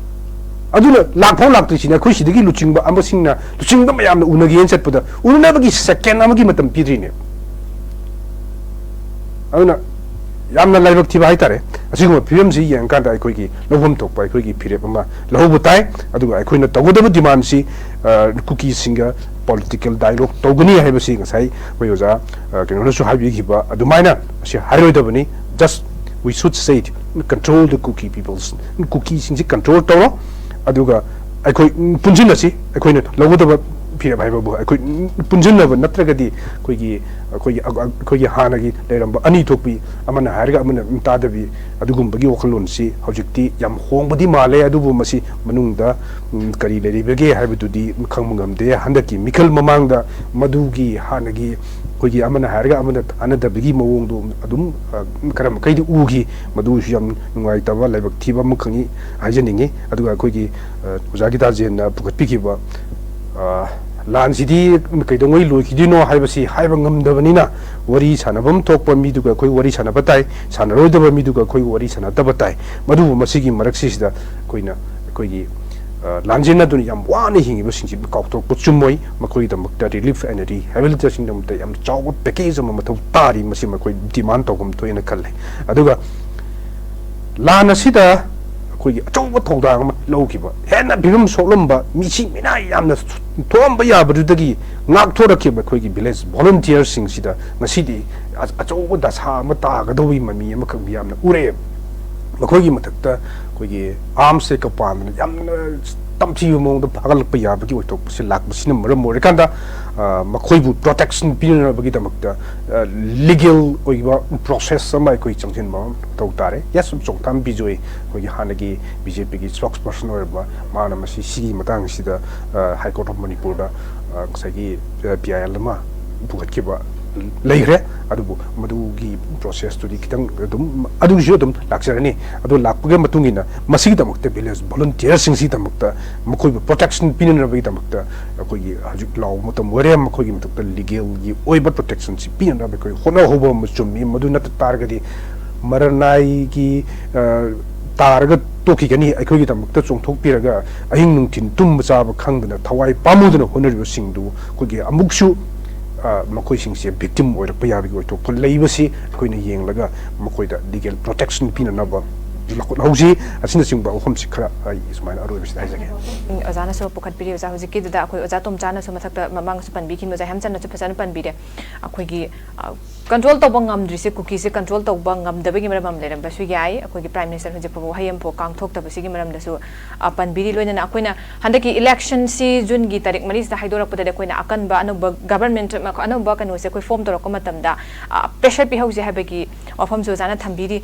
ꯑꯗꯨꯅ ꯂꯥꯛꯐꯥꯎ ꯂꯥꯛꯇ꯭ꯔꯤꯁꯤꯅꯦ꯫ ꯑꯩꯈꯣꯏ ꯁꯤꯗꯒꯤ ꯂꯨꯆꯤꯡꯕ ꯑꯃꯁꯤꯡꯅ, ꯂꯨꯆꯤꯡꯕ ꯃꯌꯥꯝꯅ ꯎꯅꯒꯦꯅ ꯆꯠꯄꯗ ꯎꯅꯅꯕꯒꯤ ꯁꯦꯀꯦꯟ ꯑꯃꯒꯤ ꯃꯇꯝ ꯄꯤꯗ꯭ꯔꯤꯅꯦ꯫ ꯑꯗꯨꯅ ꯌꯥꯝꯅ ꯂꯥꯏꯕꯛ ꯊꯤꯕ ꯍꯥꯏꯇꯥꯔꯦ꯫ ꯑꯁꯤꯒꯨꯝꯕ ꯐꯤꯕꯝꯁꯤ ꯌꯦꯡꯉꯀꯥꯟꯗ ꯑꯩꯈꯣꯏꯒꯤ ꯂꯧꯐꯝ ꯊꯣꯛꯄ ꯑꯩꯈꯣꯏꯒꯤ ꯐꯤꯔꯦꯞ ꯑꯃ ꯂꯧꯍꯧꯕ ꯇꯥꯏ꯫ ꯑꯗꯨꯒ ꯑꯩꯈꯣꯏꯅ ꯇꯧꯒꯗꯕ ꯗꯤꯃꯥꯟꯁꯤ, ꯑ, ꯀꯨꯀꯤꯁꯤꯡꯒ ꯄꯣꯂꯤꯇꯤꯀꯦꯜ ꯗꯥꯏꯂꯣꯒ ꯇꯧꯒꯅꯤ ꯍꯥꯏꯕꯁꯤ ꯉꯁꯥꯏ ꯑꯩꯈꯣꯏ ꯑꯣꯖꯥ, ꯑ, ꯀꯩꯅꯣꯅꯁꯨ ꯍꯥꯏꯕꯤꯈꯤꯕ ꯑꯗꯨꯃꯥꯏꯅ ꯃꯁꯤ ꯍꯥꯏꯔꯣꯏꯗꯕꯅꯤ꯫ Just we should say it, control the Kuki peoples, ꯀꯨꯀꯤꯁꯤꯡꯁꯤ ꯀꯟꯇ꯭ꯔꯣꯜ ꯇꯧꯔꯣ꯫ ꯑꯗꯨꯒ ꯑꯩꯈꯣꯏ, ꯎꯝ, ꯄꯨꯟꯁꯤꯟꯅꯁꯤ꯫ ꯑꯩꯈꯣꯏꯅ ꯂꯧꯒꯗꯕ ꯐꯤꯔꯦꯞ ꯍꯥꯏꯕꯕꯨ ꯑꯩꯈꯣꯏ, ꯎꯝ, ꯄꯨꯟꯁꯤꯟꯅꯕ ꯅꯠꯇ꯭ꯔꯒꯗꯤ ꯑꯩꯈꯣꯏꯒꯤ, ꯑꯩꯈꯣꯏꯒꯤ, ꯑꯩꯈꯣꯏꯒꯤ ꯍꯥꯟꯅꯒꯤ ꯂꯩꯔꯝꯕ ꯑꯅꯤ ꯊꯣꯛꯄꯤ, ꯑꯃꯅ ꯍꯥꯏꯔꯒ ꯑꯃꯅ ꯇꯥꯗꯕꯤ, ꯑꯗꯨꯒꯨꯝꯕꯒꯤ ꯋꯥꯈꯜꯂꯣꯟꯁꯤ ꯍꯧꯖꯤꯛꯇꯤ ꯌꯥꯝ ꯍꯣꯡꯕꯗꯤ ꯃꯥꯜꯂꯦ꯫ ꯑꯗꯨꯕꯨ ꯃꯁꯤ ꯃꯅꯨꯡꯗ, ꯎꯝ, ꯀꯔꯤ ꯂꯩꯔꯤꯕꯒꯦ ꯍꯥꯏꯕꯗꯨꯗꯤ ꯈꯪꯕ ꯉꯝꯗꯦ꯫ ꯍꯟꯗꯛꯀꯤ ꯃꯤꯈꯜ ꯃꯃꯥꯡꯗ ꯃꯗꯨꯒꯤ ꯍꯥꯟꯅꯒꯤ ꯑꯩꯈꯣꯏꯒꯤ ꯑꯃꯅ ꯍꯥꯏꯔꯒ ꯑꯃꯅ ꯇꯥꯟꯅꯗꯕꯒꯤ ꯃꯑꯣꯡꯗꯣ ꯑꯗꯨꯝ, ꯑ, ꯈꯔ ꯃꯈꯩꯗꯤ ꯎꯈꯤ꯫ ꯃꯗꯨꯁꯨ ꯌꯥꯝ ꯅꯨꯡꯉꯥꯏꯇꯕ, ꯂꯥꯏꯕꯛ ꯊꯤꯕ ꯑꯃꯈꯛꯅꯤ ꯍꯥꯏꯖꯅꯤꯡꯉꯤ꯫ ꯑꯗꯨꯒ ꯑꯩꯈꯣꯏꯒꯤ, ꯑ, ꯑꯣꯖꯥ ꯒꯤꯇꯥꯖꯦꯟꯅ ꯄꯨꯈꯠꯄꯤꯈꯤꯕ, ꯑ, ꯂꯥꯟꯁꯤꯗꯤ ꯀꯩꯗꯧꯉꯩ ꯂꯣꯏꯈꯤꯗꯣꯏꯅꯣ ꯍꯥꯏꯕꯁꯤ ꯍꯥꯏꯕ ꯉꯝꯗꯕꯅꯤꯅ, ꯋꯥꯔꯤ ꯁꯥꯟꯅꯐꯝ ꯊꯣꯛꯄ ꯃꯤꯗꯨꯒ ꯑꯩꯈꯣꯏ ꯋꯥꯔꯤ ꯁꯥꯟꯅꯕ ꯇꯥꯏ, ꯁꯥꯟꯅꯔꯣꯏꯗꯕ ꯃꯤꯗꯨꯒ ꯑꯩꯈꯣꯏ ꯋꯥꯔꯤ ꯁꯥꯟꯅꯗꯕ ꯇꯥꯏ꯫ ꯃꯗꯨꯕꯨ ꯃꯁꯤꯒꯤ ꯃꯔꯛꯁꯤꯗ ꯑꯩꯈꯣꯏꯅ, ꯑꯩꯈꯣꯏꯒꯤ, ꯑ, ꯂꯥꯟꯖꯦꯟꯅꯗꯨꯅ ꯌꯥꯝ ꯋꯥꯅ ꯍꯤꯡꯉꯤꯕꯁꯤꯡꯁꯤ ꯀꯥꯎꯊꯣꯛꯄ ꯆꯨꯝꯃꯣꯏ꯫ ꯃꯈꯣꯏꯒꯤꯗꯃꯛꯇ relief and rehabilitationꯗꯃꯛꯇ ꯌꯥꯝ ꯆꯥꯎꯕ package ꯑꯃ ꯃꯊꯧ ꯇꯥꯔꯤ꯫ ꯃꯁꯤ ꯃꯈꯣꯏ ꯗꯤꯃꯥꯟ ꯇꯧꯐꯝ ꯊꯣꯛꯑꯦꯅ ꯈꯜꯂꯦ꯫ ꯑꯗꯨꯒ ꯂꯥꯟ ꯑꯁꯤꯗ ꯑꯩꯈꯣꯏꯒꯤ ꯑꯆꯧꯕ ꯊꯧꯗꯥꯡ ꯑꯃ ꯂꯧꯈꯤꯕ, ꯍꯦꯟꯅ ꯐꯤꯕꯝ ꯁꯣꯛꯂꯝꯕ, ꯃꯤꯁꯤ ꯃꯤꯅꯥꯏ ꯌꯥꯝꯅ ꯊꯣꯛꯑꯝꯕ ꯌꯥꯕꯗꯨꯗꯒꯤ ꯉꯥꯛꯊꯣꯔꯛꯈꯤꯕ ꯑꯩꯈꯣꯏꯒꯤ village volunteerꯁꯤꯡꯁꯤꯗ ꯉꯁꯤꯗꯤ ꯑ-, ꯑꯆꯧꯕ ꯗꯁꯥ ꯑꯃ ꯇꯥꯒꯗꯧꯕꯒꯤ ꯃꯃꯤ ꯑꯃꯈꯛ ꯃꯤꯌꯥꯝꯅ ꯎꯔꯛꯑꯦꯕ꯫ ꯃꯈꯣꯏꯒꯤ ꯃꯊꯛꯇ ꯑꯩꯈꯣꯏꯒꯤ armsꯁꯦ ꯀꯄꯥꯟꯗꯅ ꯌꯥꯝꯅ ꯇꯝꯊꯤꯕ ꯃꯑꯣꯡꯗ ꯐꯥꯒꯠꯂꯛꯄ ꯌꯥꯕꯒꯤ ꯑꯣꯏꯊꯣꯛꯄꯁꯤ ꯂꯥꯛꯄꯁꯤꯅ ꯃꯔꯝ ꯑꯣꯏꯔꯀꯥꯟꯗ, ꯑ, ꯃꯈꯣꯏꯕꯨ ꯄ꯭ꯔꯣꯇꯦꯛꯁꯟ ꯄꯤꯅꯅꯕꯒꯤꯗꯃꯛꯇ, ꯑ, ꯂꯤꯒꯦꯜ ꯑꯣꯏꯕ ꯄ꯭ꯔꯣꯁꯦꯁ ꯑꯃ ꯑꯩꯈꯣꯏ ꯆꯪꯁꯤꯟꯕ ꯑꯃ ꯃꯊꯧ ꯇꯥꯔꯦ꯫ ꯌꯦꯁ, ꯆꯣꯡꯊꯥꯝ ꯕꯤꯖꯣꯏ, ꯑꯩꯈꯣꯏꯒꯤ ꯍꯥꯟꯅꯒꯤ ꯕꯤ ꯖꯦ ꯄꯤꯒꯤ ꯏꯁꯄꯣꯛꯁ ꯄꯔꯁꯟ ꯑꯣꯏꯔꯝꯕ, ꯃꯥꯅ ꯃꯁꯤ, ꯁꯤꯒꯤ ꯃꯇꯥꯡꯁꯤꯗ, ꯑ, ꯍꯥꯏ ꯀꯣꯔꯠ ꯑꯣꯐ ꯃꯅꯤꯄꯨꯔꯗ, ꯑ, ꯉꯁꯥꯏꯒꯤ, ꯑ, ꯄꯤ ꯑꯥꯏ ꯑꯦꯜ ꯑꯃ ꯄꯨꯈꯠꯈꯤꯕ ꯂꯩꯈ꯭ꯔꯦ꯫ ꯑꯗꯨꯕꯨ ꯃꯗꯨꯒꯤ ꯄ꯭ꯔꯣꯁꯦꯁꯇꯨꯗꯤ ꯈꯤꯇꯪ ꯑꯗꯨꯝ, ꯑꯗꯨꯒꯤꯁꯨ ꯑꯗꯨꯝ ꯂꯥꯛꯆꯔꯅꯤ꯫ ꯑꯗꯨ ꯂꯥꯛꯄꯒꯤ ꯃꯇꯨꯡ ꯏꯟꯅ ꯃꯁꯤꯒꯤꯗꯃꯛꯇ ꯚꯤꯂꯦꯖ ꯚꯣꯂꯨꯟꯇꯤꯌꯔꯁꯤꯡꯁꯤꯒꯤꯗꯃꯛꯇ ꯃꯈꯣꯏꯕꯨ ꯄ꯭ꯔꯣꯇꯦꯛꯁꯟ ꯄꯤꯅꯅꯕꯒꯤꯗꯃꯛꯇ ꯑꯩꯈꯣꯏꯒꯤ ꯍꯧꯖꯤꯛ ꯂꯥꯎꯕ ꯃꯇꯝ ꯑꯣꯏꯔꯦ꯫ ꯃꯈꯣꯏꯒꯤ ꯃꯊꯛꯇ ꯂꯤꯒꯦꯜꯒꯤ ꯑꯣꯏꯕ ꯄ꯭ꯔꯣꯇꯦꯛꯁꯟꯁꯤ ꯄꯤꯅꯅꯕ ꯑꯩꯈꯣꯏ ꯍꯣꯠꯅꯍꯧꯕ ꯑꯃ ꯆꯨꯝꯃꯤ꯫ ꯃꯗꯨ ꯅꯠꯇ ꯇꯥꯔꯒꯗꯤ ꯃꯔꯅꯥꯏꯒꯤ, ꯑ, ꯇꯥꯔꯒ ꯇꯣꯛꯈꯤꯒꯅꯤ꯫ ꯑꯩꯈꯣꯏꯒꯤꯗꯃꯛꯇ ꯆꯣꯡꯊꯣꯛꯄꯤꯔꯒ ꯑꯍꯤꯡ ꯅꯨꯡꯊꯤꯟ ꯇꯨꯝꯕ ꯆꯥꯕ ꯈꯪꯗꯅ ꯊꯋꯥꯏ ꯄꯥꯝꯃꯨꯗꯅ ꯍꯣꯠꯅꯔꯤꯕꯁꯤꯡꯗꯨ ꯑꯩꯈꯣꯏꯒꯤ ꯑꯃꯨꯛꯁꯨ, ꯑ, ꯃꯈꯣꯏꯁꯤꯡꯁꯦ ꯚꯤꯛꯇꯤꯝ ꯑꯣꯏꯔꯛꯄ ꯌꯥꯕꯒꯤ ꯑꯣꯏꯊꯣꯛꯄ ꯂꯩꯕꯁꯤ ꯑꯩꯈꯣꯏꯅ ꯌꯦꯡꯂꯒ ꯃꯈꯣꯏꯗ ꯂꯤꯒꯦꯜ ꯄ꯭ꯔꯣꯇꯦꯛꯁꯟ ꯄꯤꯅꯅꯕ ꯂꯧꯈꯠꯍꯧꯁꯤ꯫ ꯑꯁꯤꯅꯆꯤꯡꯕ ꯋꯥꯐꯝꯁꯤ ꯈꯔ ꯑꯩ ꯁꯨꯃꯥꯏꯅ ꯑꯔꯣꯏꯕꯁꯤꯗ ꯍꯥꯏꯖꯒꯦ꯫ ꯎꯝ, ꯑꯣꯖꯥꯅꯁꯨ ꯄꯨꯈꯠꯄꯤꯔꯤ꯫ ꯑꯣꯖꯥ, ꯍꯧꯖꯤꯛꯀꯤꯗꯨꯗ ꯑꯩꯈꯣꯏ ꯑꯣꯖꯥ ꯇꯣꯝꯆꯥꯅꯁꯨ ꯃꯊꯛꯇ ꯃꯃꯥꯡꯁꯨ ꯄꯟꯕꯤꯈꯤꯕ, ꯑꯣꯖꯥ ꯍꯦꯝꯆꯟꯅꯁꯨ ꯐꯖꯅ ꯄꯟꯕꯤꯔꯦ꯫ ꯑꯩꯈꯣꯏꯒꯤ, ꯑ, ꯀꯟꯇ꯭ꯔꯣꯜ ꯇꯧꯕ ꯉꯝꯗ꯭ꯔꯤꯁꯦ, ꯀꯨꯀꯤꯁꯦ ꯀꯟꯇ꯭ꯔꯣꯜ ꯇꯧꯕ ꯉꯝꯗꯕꯒꯤ ꯃꯔꯝ ꯑꯃ ꯂꯩꯔꯝꯕꯁꯨ ꯌꯥꯏ꯫ ꯑꯩꯈꯣꯏꯒꯤ ꯄ꯭ꯔꯥꯏꯝ ꯃꯤꯅꯤꯁꯇꯔ ꯍꯧꯖꯤꯛ ꯐꯥꯎꯕ ꯋꯥꯍꯩ ꯑꯃꯐꯥꯎ ꯀꯥꯡꯊꯣꯛꯇꯕꯁꯤꯒꯤ ꯃꯔꯝꯗꯁꯨ, ꯑ, ꯄꯟꯕꯤꯔꯤ꯫ ꯂꯣꯏꯅꯅ ꯑꯩꯈꯣꯏꯅ ꯍꯟꯗꯛꯀꯤ ꯏꯂꯦꯛꯁꯟꯁꯤ ꯖꯨꯟꯒꯤ ꯇꯥꯔꯤꯛ ꯃꯔꯤꯁꯤꯗ ꯍꯥꯏꯗꯣꯔꯛꯄꯗꯗꯤ ꯑꯩꯈꯣꯏꯅ ꯑꯀꯟꯕ ꯑꯅꯧꯕ ꯒꯕꯔꯟꯃꯦꯟꯠ, ꯑꯅꯧꯕ ꯀꯩꯅꯣꯁꯦ ꯑꯩꯈꯣꯏ ꯐꯣꯔꯝ ꯇꯧꯔꯛꯄ ꯃꯇꯝꯗ, ꯑ, ꯄ꯭ꯔꯦꯁꯔ ꯄꯤꯍꯧꯁꯦ ꯍꯥꯏꯕꯒꯤ ꯋꯥꯐꯝꯁꯨ ꯑꯣꯖꯥꯅ ꯊꯝꯕꯤꯔꯤ꯫